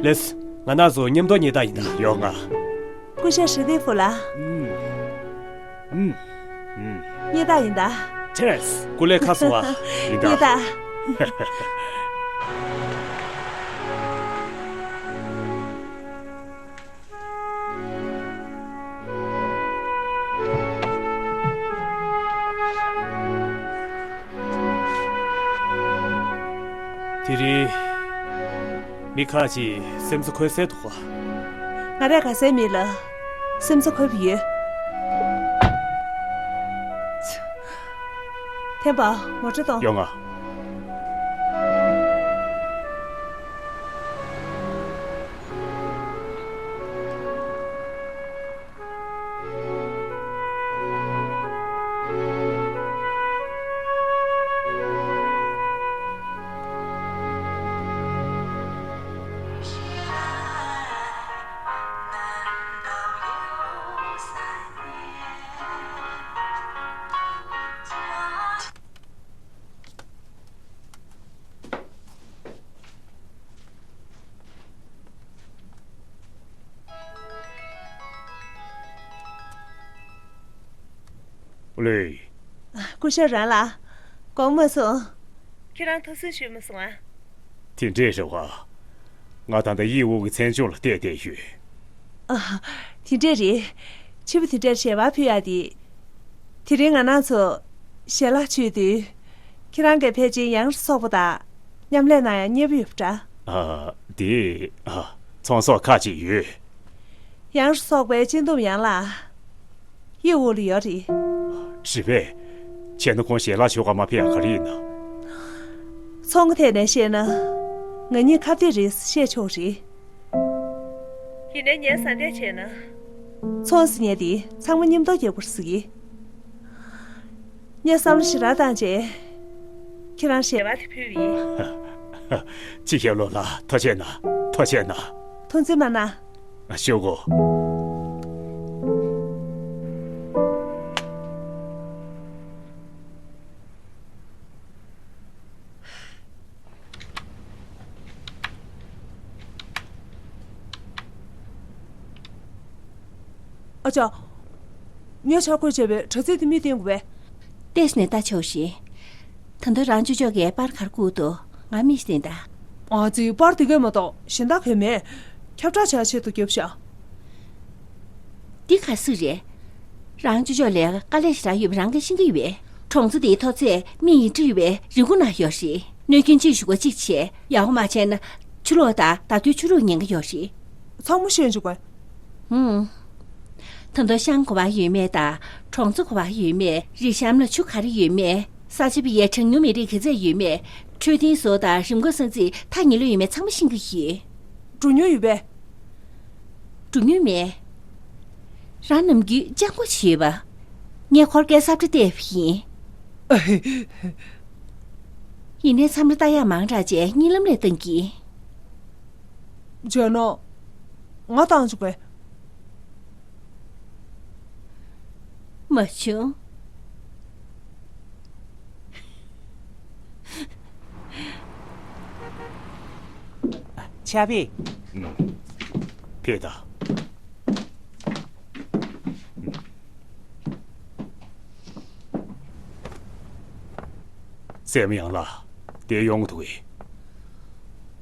ལགས་སོ། ང་རང་ཚོ་མཉམ་དུ་གཉིས་ཐག་ཡིན་ད། ཡོང་ང་། སྐུ་ཞབས་ཧྲི་ཏི་ཧྥུ་ལགས། ཨུམ། ཨུམ། ཨུམ། གཉིས་ཐག་ཡིན་ད། ཅེས། སྐུ་ལས་ཁག་སོང་བ། ཡིན་ད། གཉིས་ཐག་དེ་རིང་། མི་ཁག་ཅིག་སེམས་འཚབ་འཁོལ་སའི་ཐོག་ང་རས་ག་སའི་མི་ལ་སེམས་འཚབ་འཁོལ་བ་ཡོད། ཐེམ་པ། ངོ་སྤྲོད་གཏོང་། ཡོང་ང་། ལོས། སྐུ་ཞབས་རང་ལགས། དགོངས་མ་ཚོམས། ཁྱེད་རང་ཐུགས་སུན་ཞུས་མ་སོང་ཨ། དེ་འདྲས་རེད་བ། ང་ད་ལྟ་དབྱི་ཝུའུ་གི་མཚན་མཆོག་ལ་བལྟས་བསྡད་ཡོད། ཨ། དེ་འདྲས་རེད། ཕྱི་པོ་དེ་འདྲར་ཞལ་པར་ཕུལ་ཡག་དེ། དེ་རིང་ང་རང་ཚོ་ཞལ་ལག་མཆོད་དུས། ཁྱེད་རང་གིས་ཕལ་ཆེར་ཡང་སོག་པོ་དང་མཉམ་ལས་གནང་ཡག་མཉེས་པོ་ཡོད་པ་འདྲ། ཨ། དེ། ཨ། ཚོང་ཟོག་ཁག་ཅིག་ཡོད། ཡང་སོག་པོའི་སྤྱི་འདོམས་ཡང་ལགས། དབྱི་ཝུའུ་ལ་ཡོད་རེད། རེད་པས། བྱས་ན་ཁོང་ཞལ་ལག་མཆོད་གར་མ་ཕེབས་ཡག་ག་རེ་ཡིན་ན། ཚོང་གི་ཐད་ནས་བཤད་ན། ང་གཉིས་ཁ་གཏད་རེད་བཤད་ཆོག་རེད། ཡིན་ནའི་ངས་བཟའ་ཟླས་བྱས་ན། ཚོང་ཟེར་མཁན་དེ་ཚང་མ་མཉམ་དུ་རྒྱག་དགོས་ཟེར་གི། ངས་བསམ་བློ་ཞེ་དྲག་བཏང་རྗེས། ཁྱེད་རང་ཞལ་པར་དེ་ཕུལ་བ་ཡིན། སྤྱི་ཁྱབ་བློན་ལགས། ཐུགས་རྗེ་གནང་། ཐུགས་རྗེ་གནང་། ཐུགས་རྗེ་མ་གནང་། ཞུ་གོ། ཨ་ཅག་ངས་ཆ་བགོས་བྱས་པའི་དྲ་ཚིགས་དེ་མིས་བསྟན་དགོས་པས། ཏེས་ནས་ལྟ་ཆོག་ཤིག་ད་དུང་རང་ཅོ་ཅོ་གིས་པར་ག་རེ་བསྐུར་འདུག་ང་མིས་བསྟན་ད། ཨ་ཙི། པར་དེ་གས་མ་གཏོགས་གཞན་དག་གས་མེད། ཁྱབ་བསྒྲགས་བྱ་ཆེད་དུ་བརྒྱབ་ཤག་འདི་ག་སུ་རེད། རང་ཅོ་ཅོ་ལ་དཀའ་ལས་ཞེ་དྲག་ཡོད་པ་རང་གིས་ཤེས་ཀྱི་ཡོད་པས། གྲོང་ཚོ་འདིའི་མཐོ་ཚད་མིག་གིས་བསྒྲིབས་པའི་རི་མགོ་ན་ཡོད་རེད། གནོད་སྐྱོན་གཅིག་ཞུ་བ་གཅིག་བྱས། ཡག་པོ་མ་བྱས་ན་ཆུ་ལོག་དང་ཟླ་སྡུད་ཆུ་རུད་ཉེན་ཁ་ཡོད་རེད། ཚང་མ་ཤེས་བྱུང་བས། ཧུམ། ད་དུང་ཤང་ག་པར་ཡོད་མེད་དང་། གྲོང་ཚོ་ག་པར་ཡོད་མེད། རི་གཤམ་ལ་ཆུ་ག་རེ་ཡོད་མེད། ས་ཆ་བི་ཡའི་གྲངས་ཉུང་མི་རིགས་ག་ཚད་ཡོད་མེད། འཕྲོད་བསྟེན་བཟོ་དང་རིམས་འགོག་ས་ཚིགས་ཐག་ཉེ་ལོགས་ཡོད་མེད་ཚང་མ་ཤེས་ཀྱི་ཡོད། འགྲོ་མྱོང་ཡོད་པས། འགྲོ་མྱོང་མེད། རང་ནམ་རྒྱུན་སྤྱང་པོ་བྱེད་པ། ངས་ཁོར་སྐད་གསབ་ཁྲ་བལྟས་པ་ཡིན། ཡིན་ནའི་མཚམས་རེ་ལྟ་ཡག་མང་དྲགས་བྱས་གཉིད་ལམ་ལས་བཏང་གི། བྱས་ན། ང་བཏང་བཅུག་པས། མ་བྱུང་། ཆ་བི། ཕེབས་དང་། སྲས་མོ་ཡང་ལགས། དེ་ཡོང་གི་འདུག་གས།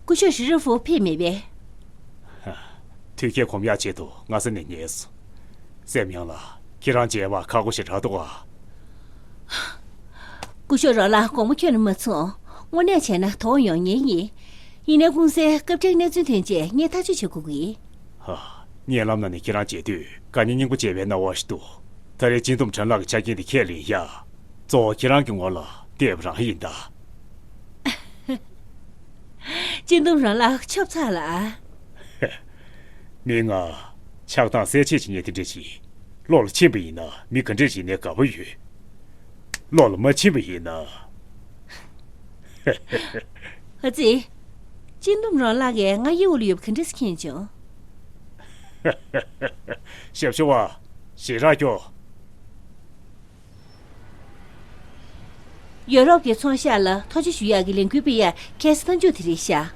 སྐུ་ཞབས་ཧྲི་རི་ཧྥུ་ཕེབས་མེད་པས། དུས་ཁྱད་གོམས་ཡག་ཆེད་དུ་སྔ་ས་ནས་ཉལ་སོང་། སྲས་མོ་ཡང་ལགས། ཁྱེད་རང་མཇལ་བར་ཁག་པོ་ཞེ་དྲག་འདུག་ག། སྐུ་ཞབས་རོ་ལགས་དགོང་མོ་ཁྱོན་ནས་མ་ཚོམས། དངོས་གནས་བྱས་ན་དོགས་ཡོང་ཉེན་ཡིན། ཡིན་ནའི་གུང་སེང་སྐབས་འཕྲལ་གནས་ཚུལ་ཐོན་རྗེས་ངས་ཐག་གཅོད་བྱེད་དགོས་ཀྱི། ཧ། བརྙན་ལམ་ནང་ནས་ཁྱེད་རང་མཇལ་དུས་དགའ་ཉེ་སྙིང་པོ་བྱེད་པའི་སྣང་བ་ཞིག་འདུག་ད་རེས་སྤྱི་འདོམས་ཁྲེན་ལགས་ཀྱི་ཆ་རྐྱེན་དེ་ཁས་ལེན་ཡ། གཙོ་བོ་ཁྱེད་རང་གི་ངོ་ལ་བལྟས་པ་རང་ཡིན་ད། སྤྱི་འདོམས་རང་ལ་ཆོབ་ཚར་ལ། མི་ང་ཆགས་སྡང་སེལ་བྱེད་བྱེད་མཁན་དེ་འདྲ་ཞིག་བློ་ལ་ཕྱིན་པ་ཡིན་ན་མི་ག་འདྲ་ཞིག་ནས་དགའ་པོ་ཡོད། བློ་ལ་མ་ཕྱིན་པ་ཡིན་ན། ཨ་ཙི། སྤྱི་འདོམས་རང་ལགས་ཀྱིས་ང་གཡས་འོག་ལ་ཡོད་པ་ག་འདྲ་སེ་མཁྱེན་བྱུང་། ཞབས་ཞུ་བ། ཞེ་དྲག་སྐྱོ། ཡོ་རོབ་ཀྱི་ཚོང་ཤག་ལ་ཐོ་ཅི་ཞུ་ཡག་གི་ལས་འགུལ་སྤེལ་ཡག་ཁ་སང་མཇུག་དེ་རེད་ཤག་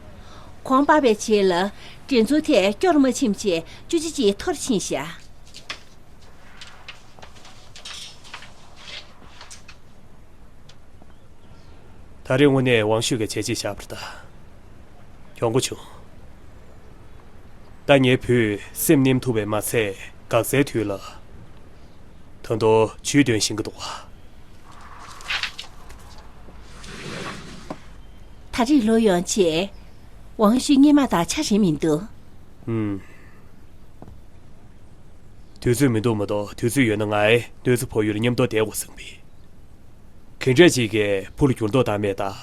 གོང་སྤར་བའི་རྗེས་ལ་འགྲན་ཚོང་ཐད་སྐྱོ་རུ་མ་ཕྱིན་བྱས་བཅུ་གཅིག་མཐོ་རུ་ཕྱིན་ཤག་ད་རེས་དངོས་གནས་ཝང་ཤུས་ཀྱིས་བྱས་རྗེས་བཞག་པ་རེད་ད། གྱོང་པོ་བྱུང་། ད་ངའི་བུས་སེམས་ནེམ་ཐུབ་པས་མ་ཚད་འགག་རྩའི་དུས་ལ། ད་དུང་ཇུས་འདོན་བཞིན་གྱི་འདུག་པ། ད་རེས་ལོག་ཡོང་རྗེས་ཝང་ཤུས་སྔོན་མ་དང་ཆ་རེ་མི་འདུག་ཨུམ། དུས་ཚོད་མི་འདུག་མ་གཏོགས་དུས་ཚོད་ཡོད་ན་ངས་གནོད་འཚེ་ཕོག་ཡུལ་མཉམ་དུ་བསྡད་དགོས་བསམ་པས། ག་འདྲས་ཅིག་གིས་བུ་ལ་འགྱུར་ལྡོག་བཏང་མེད་ད།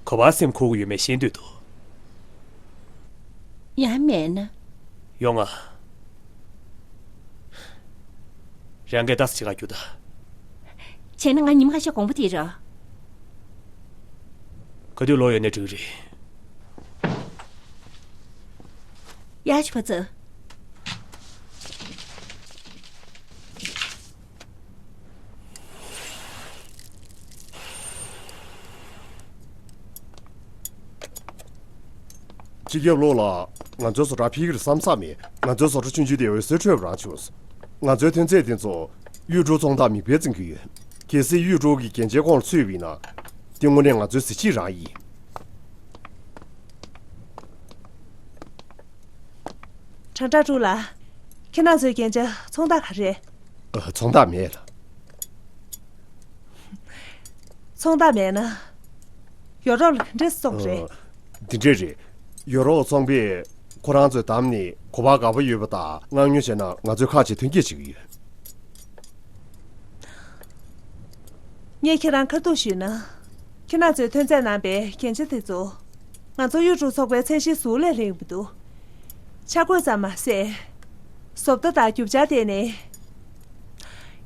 ག་པར་སེམས་འཁུར་གྱི་ཡོད་མེད་ཤེས་འདོད་འདུག་ཡང་མེད་ན། ཡོང་ང་། རང་གིས་ལྟ་ས་ཅིག་ག་རྒྱུགས་ད། བྱས་ན་ང་ཉི་མ་ཁ་ཤས་དགོངས་པ་འདེགས་རོགས། ག་དུས་ལོག་ཡོང་ནའི་འགྲིག་རེད། ཡ་ཆུ་ཕ་ཚོ། སྤྱི་ཁྱབ་བློ་ལ། ང་ཚོའི་བཟོ་གྲྭ་ཕྱིར་འགྱུར་བསམ་ས་མེད། ང་ཚོའི་བཟོ་གྲྭ་ཆུང་ཆུང་དེ་འོད་ཟེར་འཕྲོས་པ་རང་བྱུང་། ང་ཚོའི་ཐོན་རྫས་དེ་ཚོ་གཡུ་འབྲུག་ཚོང་རྟགས་མིག་དཔེ་བཙུགས་ཀྱི་ཡོད། གལ་སྲིད་གཡུ་འབྲུག་གི་གན་རྒྱའི་ཁོངས་ལ་ཚུད་པ་ཡིན་ན། དེ་དངོས་གནས་ང་ཚོའི་གཟི་བརྗིད་རང་ཡིན། ཁྲང་ཁྲང་ཀྲུའུ་ལགས། ཁྱེད་རང་ཚོའི་གན་རྒྱ་ཚོང་རྟགས་ག་རེ་རེད། ཨ། ཚོང་རྟགས་མེད་ལགས། ཚོང་རྟགས་མེད་ན། ཡོ་རོབ་ལ་ག་འདྲས་སེ་བཙོང་དགོས་རེད། ཨ། འདི་འདྲས་རེད། ཡོ་རོབ་ཚོང་པས་ཁོ་རང་ཚོའི་འདམ་ནས་གོ་བ་དགའ་པོ་ཡོད་པ་དང་མངགས་ཉོ་བྱས་ན་ང་ཚོས་ཁག་ཆེ་ཐོན་སྐྱེད་བྱེད་ཀྱི་ཡོད། ངས་ཁྱེད་རང་ཁ་ཐུག་ཞུས་ན། ཁྱེད་རང་ཚོའི་ཐོན་རྫས་ནང་པའི་གན་རྒྱ་དེ་ཚོ། ང་ཚོ་གཡུ་འབྲུག་ཚོགས་པའི་ཚད་གཞིའི་ཟུར་ལས་ལེན་གྱི་མི་འདུག་ཆ་བགོས་ཙམ་མ་ཟད། བཟོ་ལྟ་དང་རྒྱུ་ཆར་བརྟེན་ནས།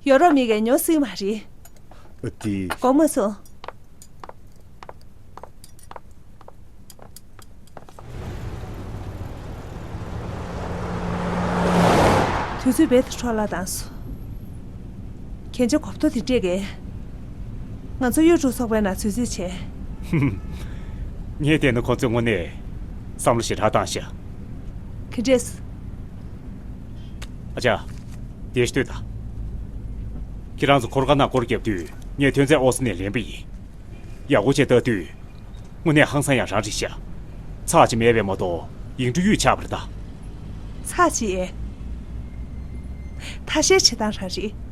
ཡོ་རོབ་མི་གིས་ཉོ་སྲིད་མ་རེད། ཨ། དེ། དགོངས་མ་ཚོམས། དུས་ཚོད་རྦད་དེ་འཕྲོ་བརླག་བཏང་སོང་། གན་རྒྱ་གོ་ཐོས་དེ་འདྲས་ཀྱིས། ང་ཚོ་གཡུ་འབྲུག་ཚོགས་པའི་ནང་ཚུད་རྩིས་བྱས། ངས་བལྟས་ན་ཁོ་ཚོས་དངོས་གནས་བསམ་བློ་ཞེ་དྲག་བཏང་ཤག་ག་འདྲས། ཨ་ཅག་བདེ་ཞིག་ལྟོས་དང་། ཁྱེད་རང་ཚོ་འཁོར་ཁང་ནང་སྐོར་བརྒྱབ་དུས་ངས་ཐོན་རྫས་ཨོ་སི་ནས་ལེན་པ་ཡིན། ཡག་པོ་བྱས་ལྟ་དུས། དངོས་གནས་ཧང་སང་ཡང་རང་རེད་ཤག་ཚར་གཅིག་མེད་པའི་མ་གཏོགས་ཡིག་འབྲུ་གཡུག་ཆགས་པ་རེད་ད། ཚར་གཅིག་ཐ་ཤལ་བྱེད་སྟངས་རང་རེད།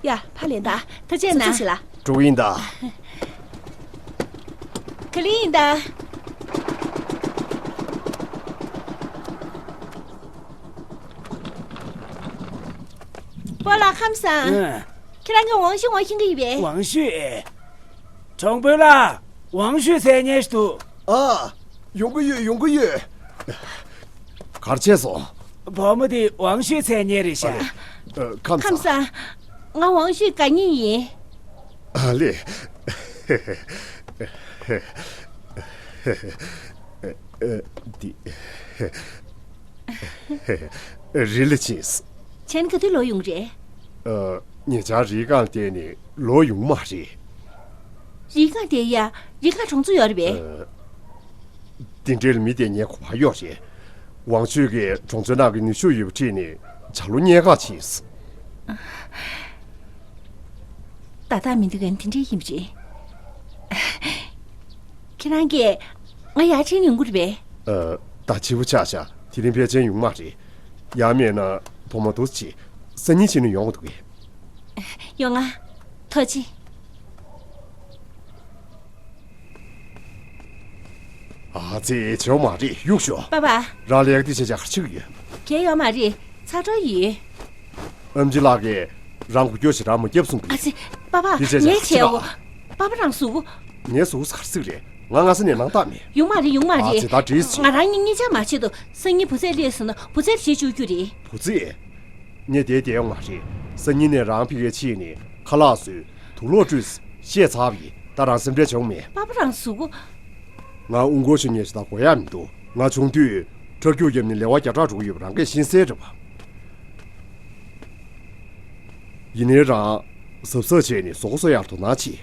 ཡ། ཕར་ལེན་དང་། ཐུགས་རྗེ་གནང་། ཐུགས་རྗེ་ཆེ་ལགས། འགྲོ་གི་ཡིན་ད། ག་ལེ་ཡིན་ད། སྤོ་ལགས་ཁམས་བཟང་། ཨ། ཁྱེད་རང་གིས་ཝང་ཤུས་ངོ་ཤེས་ཀྱི་ཡོད་པས། ཝང་ཤུས། གྲོང་དཔོན་ལགས། ཝང་ཤུས་མཚན་སྙན་ཞིག་འདུག་ཨ། ཡོང་གི་ཡོད། ཡོང་གི་ཡོད། ག་རེ་བྱས་སོང་། བུ་མོ་དེ་ཝང་ཤུས་མཚན་སྙན་རེད་ཤག་ཨ་ལེ། ཨ། ཁམས་ཁམས་བཟང་། བཟང་། ང་ཝང་ཤུས་དགའ་ཉེ་ཡིན། ཨ་ལེ། འདི། རི་ལ་ཕྱིན། ཁྱེད་ག་དུས་ལོག་ཡོང་རེད། ཨ། ཉེ་ཆར་རི་སྒང་བསྡད་ནས་ལོག་ཡོང་མ་རེད། རི་སྒང་བསྡད་ཡ། རི་སྒང་གྲོང་ཚོ་ཡོད་རེད་པས། ཨ། འདི་འདྲའི་མི་དེ་ངའི་གོ་བ་གཡོག་རེད། ཝང་ཆོས་ཀྱིས་གྲོང་ཚོའི་ནང་གི་ནུས་ཤུགས་ཡོད་པ་ཁྲིད་ནས་བྱ་ལོ་རྙེད་ག་ཕྱིན། ད་ལྟ་མི་འདུག་གན་དེ་འདྲའི་ཡིན་པ་རེད། ཁྱེད་རང་གིས་ང་ཡར་ཁྲིད་ཡོང་གི་རེད་པས། ཨ། ད་ཕྱི་པོ་ཆགས་ཤག་དེ་རིང་ཕལ་ཆེར་ཡོང་མ་རེད། ཡང་མེད་ན་བུ་མོ་དུ་ཅི། སང་ཉིན་ཕྱིན་ནས་ཡོང་དགོས་འདུག་གས། ཡོང་ང་། ཐུགས་རྗེ་ཆེ། ཨ་ཙི། བྱེད་མ་རེད། གཡུག་ཤོག་པ་པ། རང་ལས་ཀ་འདི་བྱས་བྱས་ག་རེ་བྱེད་ཀྱི་ཡོད། གལ་ཡོད་མ་རེད། ཚ་དྲོད་ཡོད། ཨེམ་ཆི་ལགས་ཀྱིས་རང་མགོ་སྐྱོར་ཞེ་དྲག་མ་བརྒྱབ་གསུང་གི། ཨ་ཙི། པ་པ། འདི་བྱས་བྱས་ངས་ག་རེ་བྱེད་བྱེད་འོ། ཀྱི། པ་པ་རང་གཟུགས་པོ། ངའི་གཟུགས་པོ་ག་རེ་ཟེར་གྱི་རེད། ང་སྔ་ས་ནས་ནང་རྟགས་མེད། ཡོང་མ་རེད། ཡོང་མ་རེད། ཨ་ཙི། ད་འགྲིག་སོང་། ང་རང་གཉིས་གཉིས་ཆ་མ་བྱེད་དོ། སང་ཉིན་བུ་ཚས་སླེབས་སོང་ན་བུ་ཚས་བྱེད་བཅུག་རྒྱུ་རེད། བུ་ཚས། ངས་བསྡད་བསྡད་ཡོང་མ་རེད། སང་ཉིན་ནས་རང་ཕ་གིར་ཕྱིན་ནས་ཁ་ལག་བཟོས། དུག་ལོག་བཀྲུས། བཤད་ཚར་བ་ཡིན། ད་རང་སེམས་ཁྲལ་བྱེད་དགོས་མེད། པ་པ་རང་གཟུགས་པོ། ང་དབུ་འཁོར་ཞོན་མཁན་ཞིག་དང་གོ་ཡ་མི་འདུག་ང་ཆུང་དུས་ཁྲག་སྐྱུག་བརྒྱབ་ནས་ལེ་བ་བརྒྱ་ཕྲག་འགྲོ་གི་ཡོད་པ་རང་གིས་ཤེས་གསལ་རེད་པ། ཡིན་ནའི་རང་གཟབ་གཟབ་བྱས་ནས་གཟུགས་པོ་གསོ་ཡར་དོ་སྣང་བྱེད།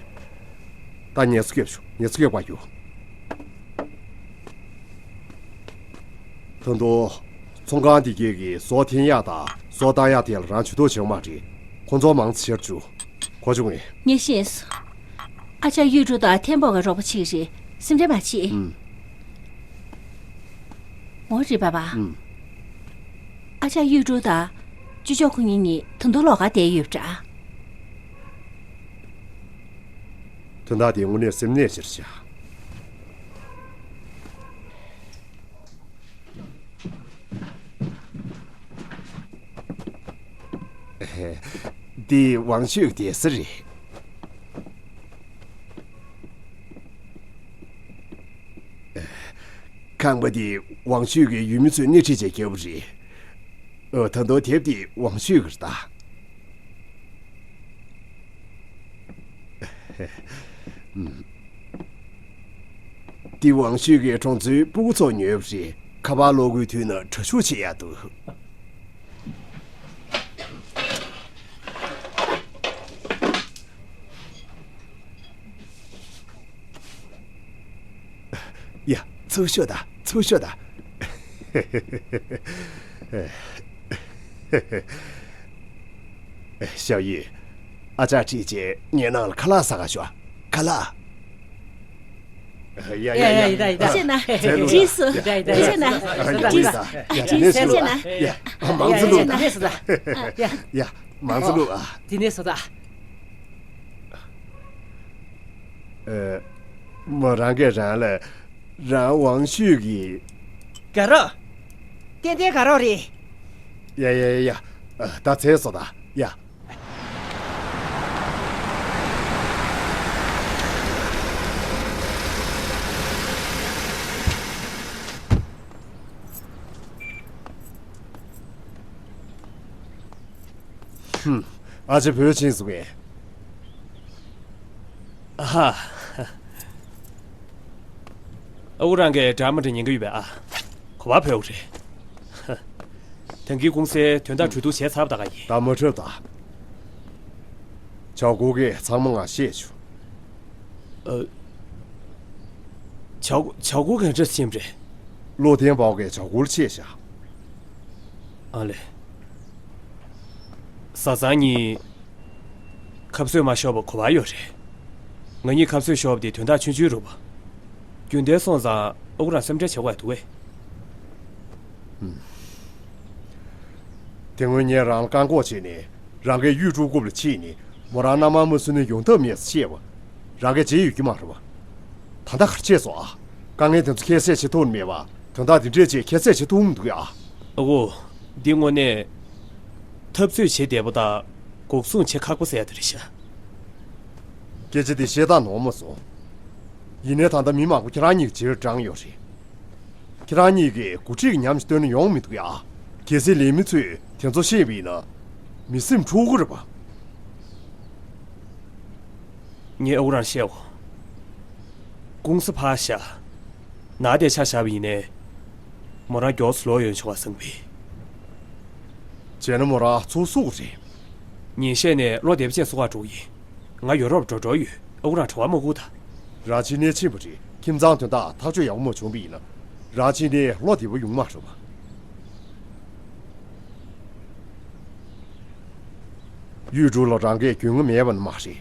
ད་ངལ་གསོ་རྒྱབ་ཤོག་ངལ་གསོ་རྒྱག་པར་རྒྱུགས། ད་དུང་། ཚོང་ཁང་འདི་གས་ཀྱི་ཟོག་འཐེན་ཡག་དང་ཟོག་བཏང་ཡག་དེ་ལ་རང་ཇུས་གཏོགས་བྱེད་དགོས་མ་རེད། ཁོང་ཚོ་མང་ཙམ་བྱེད་རྒྱུ། གོ་བྱུང་ངས། ངས་ཤེས་སོང་། ཨ་ཅག་གཡུ་སྒྲོན་དང་ཐེན་པོ་ག་རོགས་པ་བྱེད་ཀྱི་རེད། སེམས་ཁྲལ་མ་བྱེད། ཨུམ། འོ་རེད་པ་པ། ཨུམ། ཨ་ཅག་གཡུ་སྒྲོན་དང་། ཅུ་ཅོག་ཁོ་གཉིས་གཉིས་ད་དུང་ལོགས་ཀ་བསྡད་ཡོད་པ་འདྲ། དོན་དག་དེ་དངོས་གནས་སེམས་ནད་ཅིག་རེད་ཤག་འདི་ཝང་ཤུས་ཀྱི་སྡེ་སྲིད་རེད། ཁང་པ་འདི་ཝང་ཤུས་ཀྱི་ཡུལ་མི་ཚོས་སྣེ་ཁྲིད་བྱས་བརྒྱབ་པ་རེད། ཨོ། ད་དུང་དེབ་འདི་ཝང་ཤུས་ཀྱི་རེད་ད། འདི་ཝང་ཤུས་ཀྱི་གྲོང་ཚོའི་སྤུ་གུ་ཚོ་ཉོས་པ་རེད། ཁ་པར་ཀློག་དགོས་དུས་ན་དྲ་ཞུགས་བྱེད་ཡག་འདུག་ཡ། ཚུར་ཤོག་ད། ཚུར་ཤོག་ད། ཞའོ་ཡུས། ཨ་ཅག་ཁྲིད་བྱས་ངའི་ནང་ལ་ཁ་ལག་ཟ་ག་ཤོག་ཁ་ལག་ཡ་ཡ་ཡ། ཡ་ཡ་ཡ། ཡིན་ད་ཡིན་ད། ཡ། ཁྱེད་ན། ཁྱེད་ལུགས་ད། ཁྱེད་ན། ཡ་ཡ་ཡ། ཁྱེད་ན། ཡ། ཁྱེད་ན། ཡ། ཁྱེད་ན། ཡ། མང་ཙམ་ལུགས་ད། ཡ། ཡ། མང་ཙམ་ལུགས་ཨ། དེ་ནས་བཟོ་ད། ཨེ། མོ་རང་གིས་རང་ལ་རང་ཝང་ཤུས་ཀྱི། དགའ་རོགས། ཏན་ཏན་དགའ་རོགས་རེད། ཡ་ཡ་ཡ་ཡ། ཨ། ད་ཚེ་སོ་ད། ཡ། ཧུམ། ཨ་ཅེ་བོད་ཕྱིན་སོང་ངས། ཨ་ཧ། ཨ་ཁུ་རང་གིས་འདྲ་མི་འདྲ་ཉན་གི་ཡོད་པས་ཨ། ག་པར་བོས་རེད། ད་གིན་ཀུང་སིའི་དོན་དག་གྲོས་བསྡུར་བྱས་ཚར་བ་ད་ག་ཡིན། ད་མ་འཁྲབ་ད། བྱ་སྒོར་གྱི་ཚང་མ་ང་ཤེས་བྱུང་། ཨ། བྱ་བྱ་སྒོར་ག་འདྲ་ཤེས་རེད། བློ་བརྟན་པའོ་གི་བྱ་སྒོར་ཆད་བཞག་ཨ་ལེ། བཟའ་ཚང་གཉིས་ཁ་གསོས་མ་ཤོར་བ་གོ་བ་ཡོད་རེད། ང་གཉིས་ཁ་གསོས་ཤོར་བ་དེ་དོན་དག་ཆུང་ཆུང་རེད་པ། རྒྱུན་ལྡན་སོང་ཙང་ཨ་ཁུ་རང་སེམས་ཁྲལ་བྱེད་དགོས་འདུག་གས། དེ་སྔོན་ངས་རང་ལ་བཀག་འགོག་བྱས་ནས་རང་གིས་གཡུ་ཀྲུང་རྐུབ་ལ་ཕྱིན་ནས་མོ་རང་མནའ་མར་མ་བསུ་ན་ཡོང་ཐབས་མེད་ཟེར་བཤད་པ། རང་གིས་བརྗེད་ཡོད་ཀྱི་མ་རེད་པ། ད་ལྟ་ག་རེ་བྱས་སོང་ཨ། དཀའ་ངལ་དེ་ཚོ་ཁྱད་བསད་བྱེད་ཐུབ་ནི་མེད་པ། དོན་དག་འདི་འདྲས་ཅིག་ཁྱད་བསད་བྱེད་ཐུབ་མི་འདུག་ཨ། ཨ་ཁུ། འདི་དངོས་གནས་འཐབ་རྩོད་བྱེད་བདེ་པོ་དང་འགོག་སྲུང་བྱེད་ཁག་པོ་ཟེར་ཡ་དེ་རེད་ཤག་སྐད་ཆ་དེ་བཤད་སྟངས་ནོར་མ་སོང་། ཡིན་ནའི་ད་ལྟ་མི་མང་པོ་ཁྱེད་རང་གཉིས་ཀྱི་རྗེས་ལ་འབྲངས་ཡོད་རེད། ཁྱེད་རང་གཉིས་ཀྱིས་འགོ་ཁྲིད་ཀྱི་ཉམས་ཤིག་སྟོན་ན་ཡོང་མི་འདུག་ཡ། གལ་སྲིད་ལས་མི་ཚོས་དེ་ཚོ་ཤེས་པ་ཡིན་ན། མི་སེམས་འཁྲུག་གི་རེད་པ། ངས་ཨ་ཁུ་རང་བཤད་འོ། ཀུང་སི་ཕར་བཞག་ནང་དེར་ཆ་བཞག་པ་ཡིན་ནའི། མོ་རང་མགྱོགས་སུ་ལོག་ཡོང་ཆོག་པ་བསམ་གི། བྱས་ན་མོ་རང་ཚུར་བསུ་དགོས་རེད། ཉིན་ཤས་ནས་བློ་བདེ་པོ་བྱས་བསུ་ག་འགྲོ་གི་ཡིན། ང་ཡོ་རོབ་འགྲོ་འགྲོ་ཡོད། ཨ་ཁུ་རང་བྲེལ་བ་མ་ཁུར་ད། རང་ཕྱི་ནས་ཕྱིན་པ་རེད། ཁྱིམ་ཚང་དོན་དག་ཐག་གཅོད་ཡག་པོ་མ་བྱུང་བ་ཡིན་ན། རང་ཕྱི་ནས་བློ་བདེ་པོ་ཡོང་མ་རེད་པ། གཡུ་ཀྲུང་ལ་རང་གིས་རྒྱུས་མངའ་མེད་པ་ནི་མ་རེད།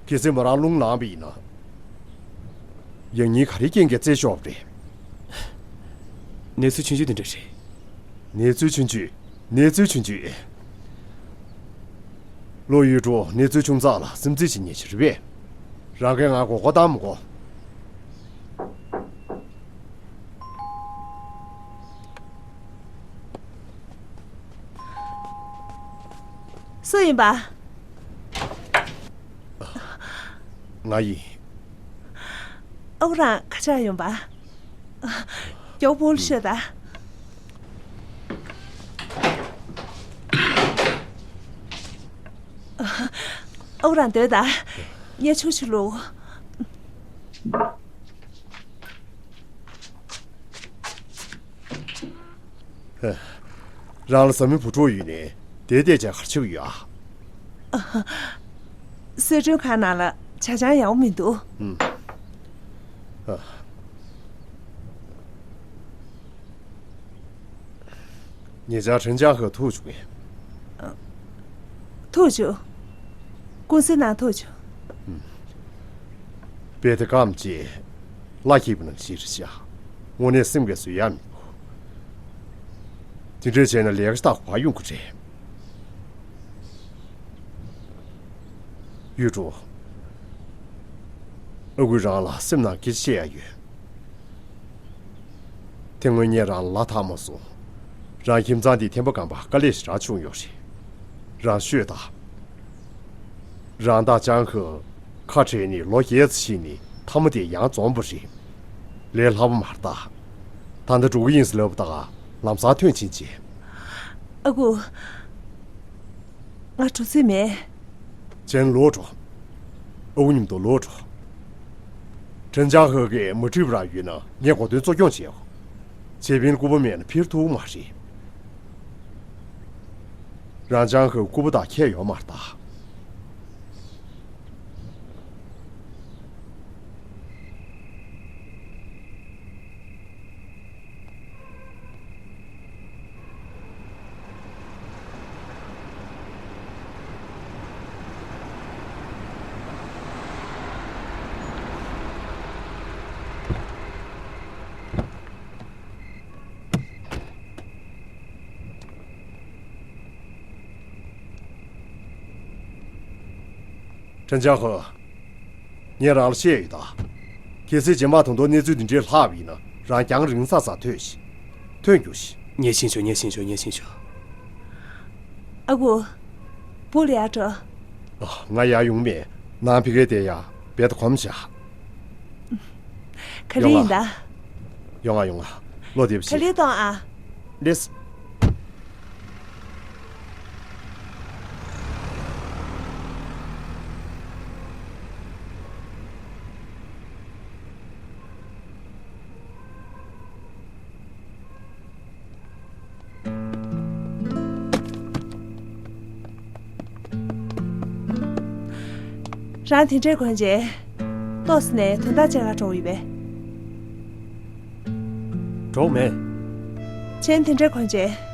གལ་སྲིད་མོ་རང་རླུང་ལངས་པ་ཡིན་ན། ཡང་སྙིང་ག་རེའི་རྐྱེན་གྱིས་རྩད་ཤོར་བ་རེད། གནས་ཚུལ་ཆུང་ཆུང་དེ་འདྲ་རེད། གནས་ཚུལ་ཆུང་ཆུང་། གནས་ཚུལ་ཆུང་ཆུང་། ལོ་གཡུ་ཀྲུང་གནས་ཚུལ་ཆུང་ཙག་ལ་སེམས་འཛིན་བྱེད་མཁན་ཞིག་རེད་པས། རང་གིས་ང་མགོ་སྐོར་བཏང་མི་དགོས། སུ་ཡིན་པ། ང་ཡིན། ཨ་ཁུ་རང་ཁ་ཆག་ཡོང་པ། མགྱོགས་པོ་ཤོད་ད། ཨ་ཁུ་རང་སྡོད་ད། ངས་ཆུ་ཞིག་བླུགས། རང་ལ་བཟའ་མི་བུ་ཕྲུག་ཡོད་ནའི་དེ་བལྟས་བྱས་ག་རེ་བྱེད་ཀྱི་ཡོད་ཨ། གསོལ་མགྲོན་ཁང་ནང་ལ་ཇ་ཆང་ཡག་པོ་མི་འདུག་ཨ། ཉེ་ཆར་ཁྲེན་ཅང་ཧེ་ཐུག་བྱུང་ངས། ཐུག་བྱུང་། ཀུང་སི་ནང་ཐུག་བྱུང་། དཔེ་དེ་སྐམ་ཅིག་བླ་འཁྱིལ་པ་ནང་བཞིན་རེད་ཤག་དངོས་གནས་སེམས་ཀྱིས་བཟོད་ཡག་མི་འདུག་དེ་འདྲས་བྱས་ན་ལས་ཀ་ཞིག་ད་ག་པར་ཡོང་གི་རེད། གཡུ་ཀྲུང་། ཨ་ཁུས་རང་ལ་སེམས་ནང་སྐད་ཆ་བཤད་ཡག་ཡོད། དེ་སྔོན་ངས་རང་ལ་ལ་ཐག་མ་སོང་། རང་ཁྱིམ་ཚང་འདིའི་ཐེམ་པ་སྒང་པ་དཀའ་ལས་ཞེ་དྲག་བྱུང་ཡོད་རེད། རང་ཤོད་དང་། རང་དང་ཅང་ཧེ་ཁ་བྲལ་ནས་ལོ་བརྒྱད་ཙམ་ཕྱིན་ནས་མཐའ་མ་དེ་ཡང་འཛོམས་པ་རེད། ལས་སླ་པོ་མ་རེད་ད། ད་ལྟ་འགྲོ་གི་ཡིན་ཟེར་ལབ་པ་ད་ག་ལམ་སང་ཐོན་ཕྱིན་བྱས། ཨ་ཁུ། ང་འགྲོ་རྩིས་མེད། བྱས་ན་ལོག་འགྲོ། ཨ་ཁུ་མཉམ་དུ་ལོག་འགྲོ། ཁྲེན་ཅང་ཧེ་གིས་མ་ཁྲིད་པ་རང་ཡོད་ན་ངས་གོ་སྟོན་གཙོ་སྐྱོང་བྱེད། ཆེ་བིན་སྐུད་པ་མེད་ན་འཕུར་ཐུབ་མ་རེད། རང་ཅང་ཧེ་སྐུད་པ་དང་ཁྱད་ཡོད་མ་རེད་ད། ཁྲེན་ཅང་ཧེ། ངས་རང་ལ་བཤད་ཡོད་ད། གལ་སྲིད་རྗེས་མ་ད་དུང་གནས་ཚུལ་འདི་འདྲའི་ལྷག་པ་ཡིན་ན་རང་རྒྱང་རིང་ས་ས་ཐོན་ཞིག་ཐོན་རྒྱུགས་ཤིག་ངས་ཤེས་བྱུང་། ངས་ཤེས་བྱུང་། ངས་ཤེས་བྱུང་། ཨ་ཁུ། སྦུག་ལ་ཡར་འགྲོ། ཨ། ང་ཡར་ཡོང་མེད། ནང་ཕ་གིར་བསྡད་ཡ། བེད་གོམས་བཞག་ག་ལེ་ཡིན་ད། ཡོང་ང་ཡོང་ང་། བློ་བདེ་པོ་བྱེད། ག་ལེ་གཏོང་ཨ། ལེས། རང་དེ་འདྲའི་གོན་རྗེས། ཏོག་ཙམ་ནས་དོན་དག་ཅིག་ལ་འགྲོ་ཡོད་པས། འགྲོ་མེད། ཆེན་དེ་འདྲའི་གོན་རྗེས།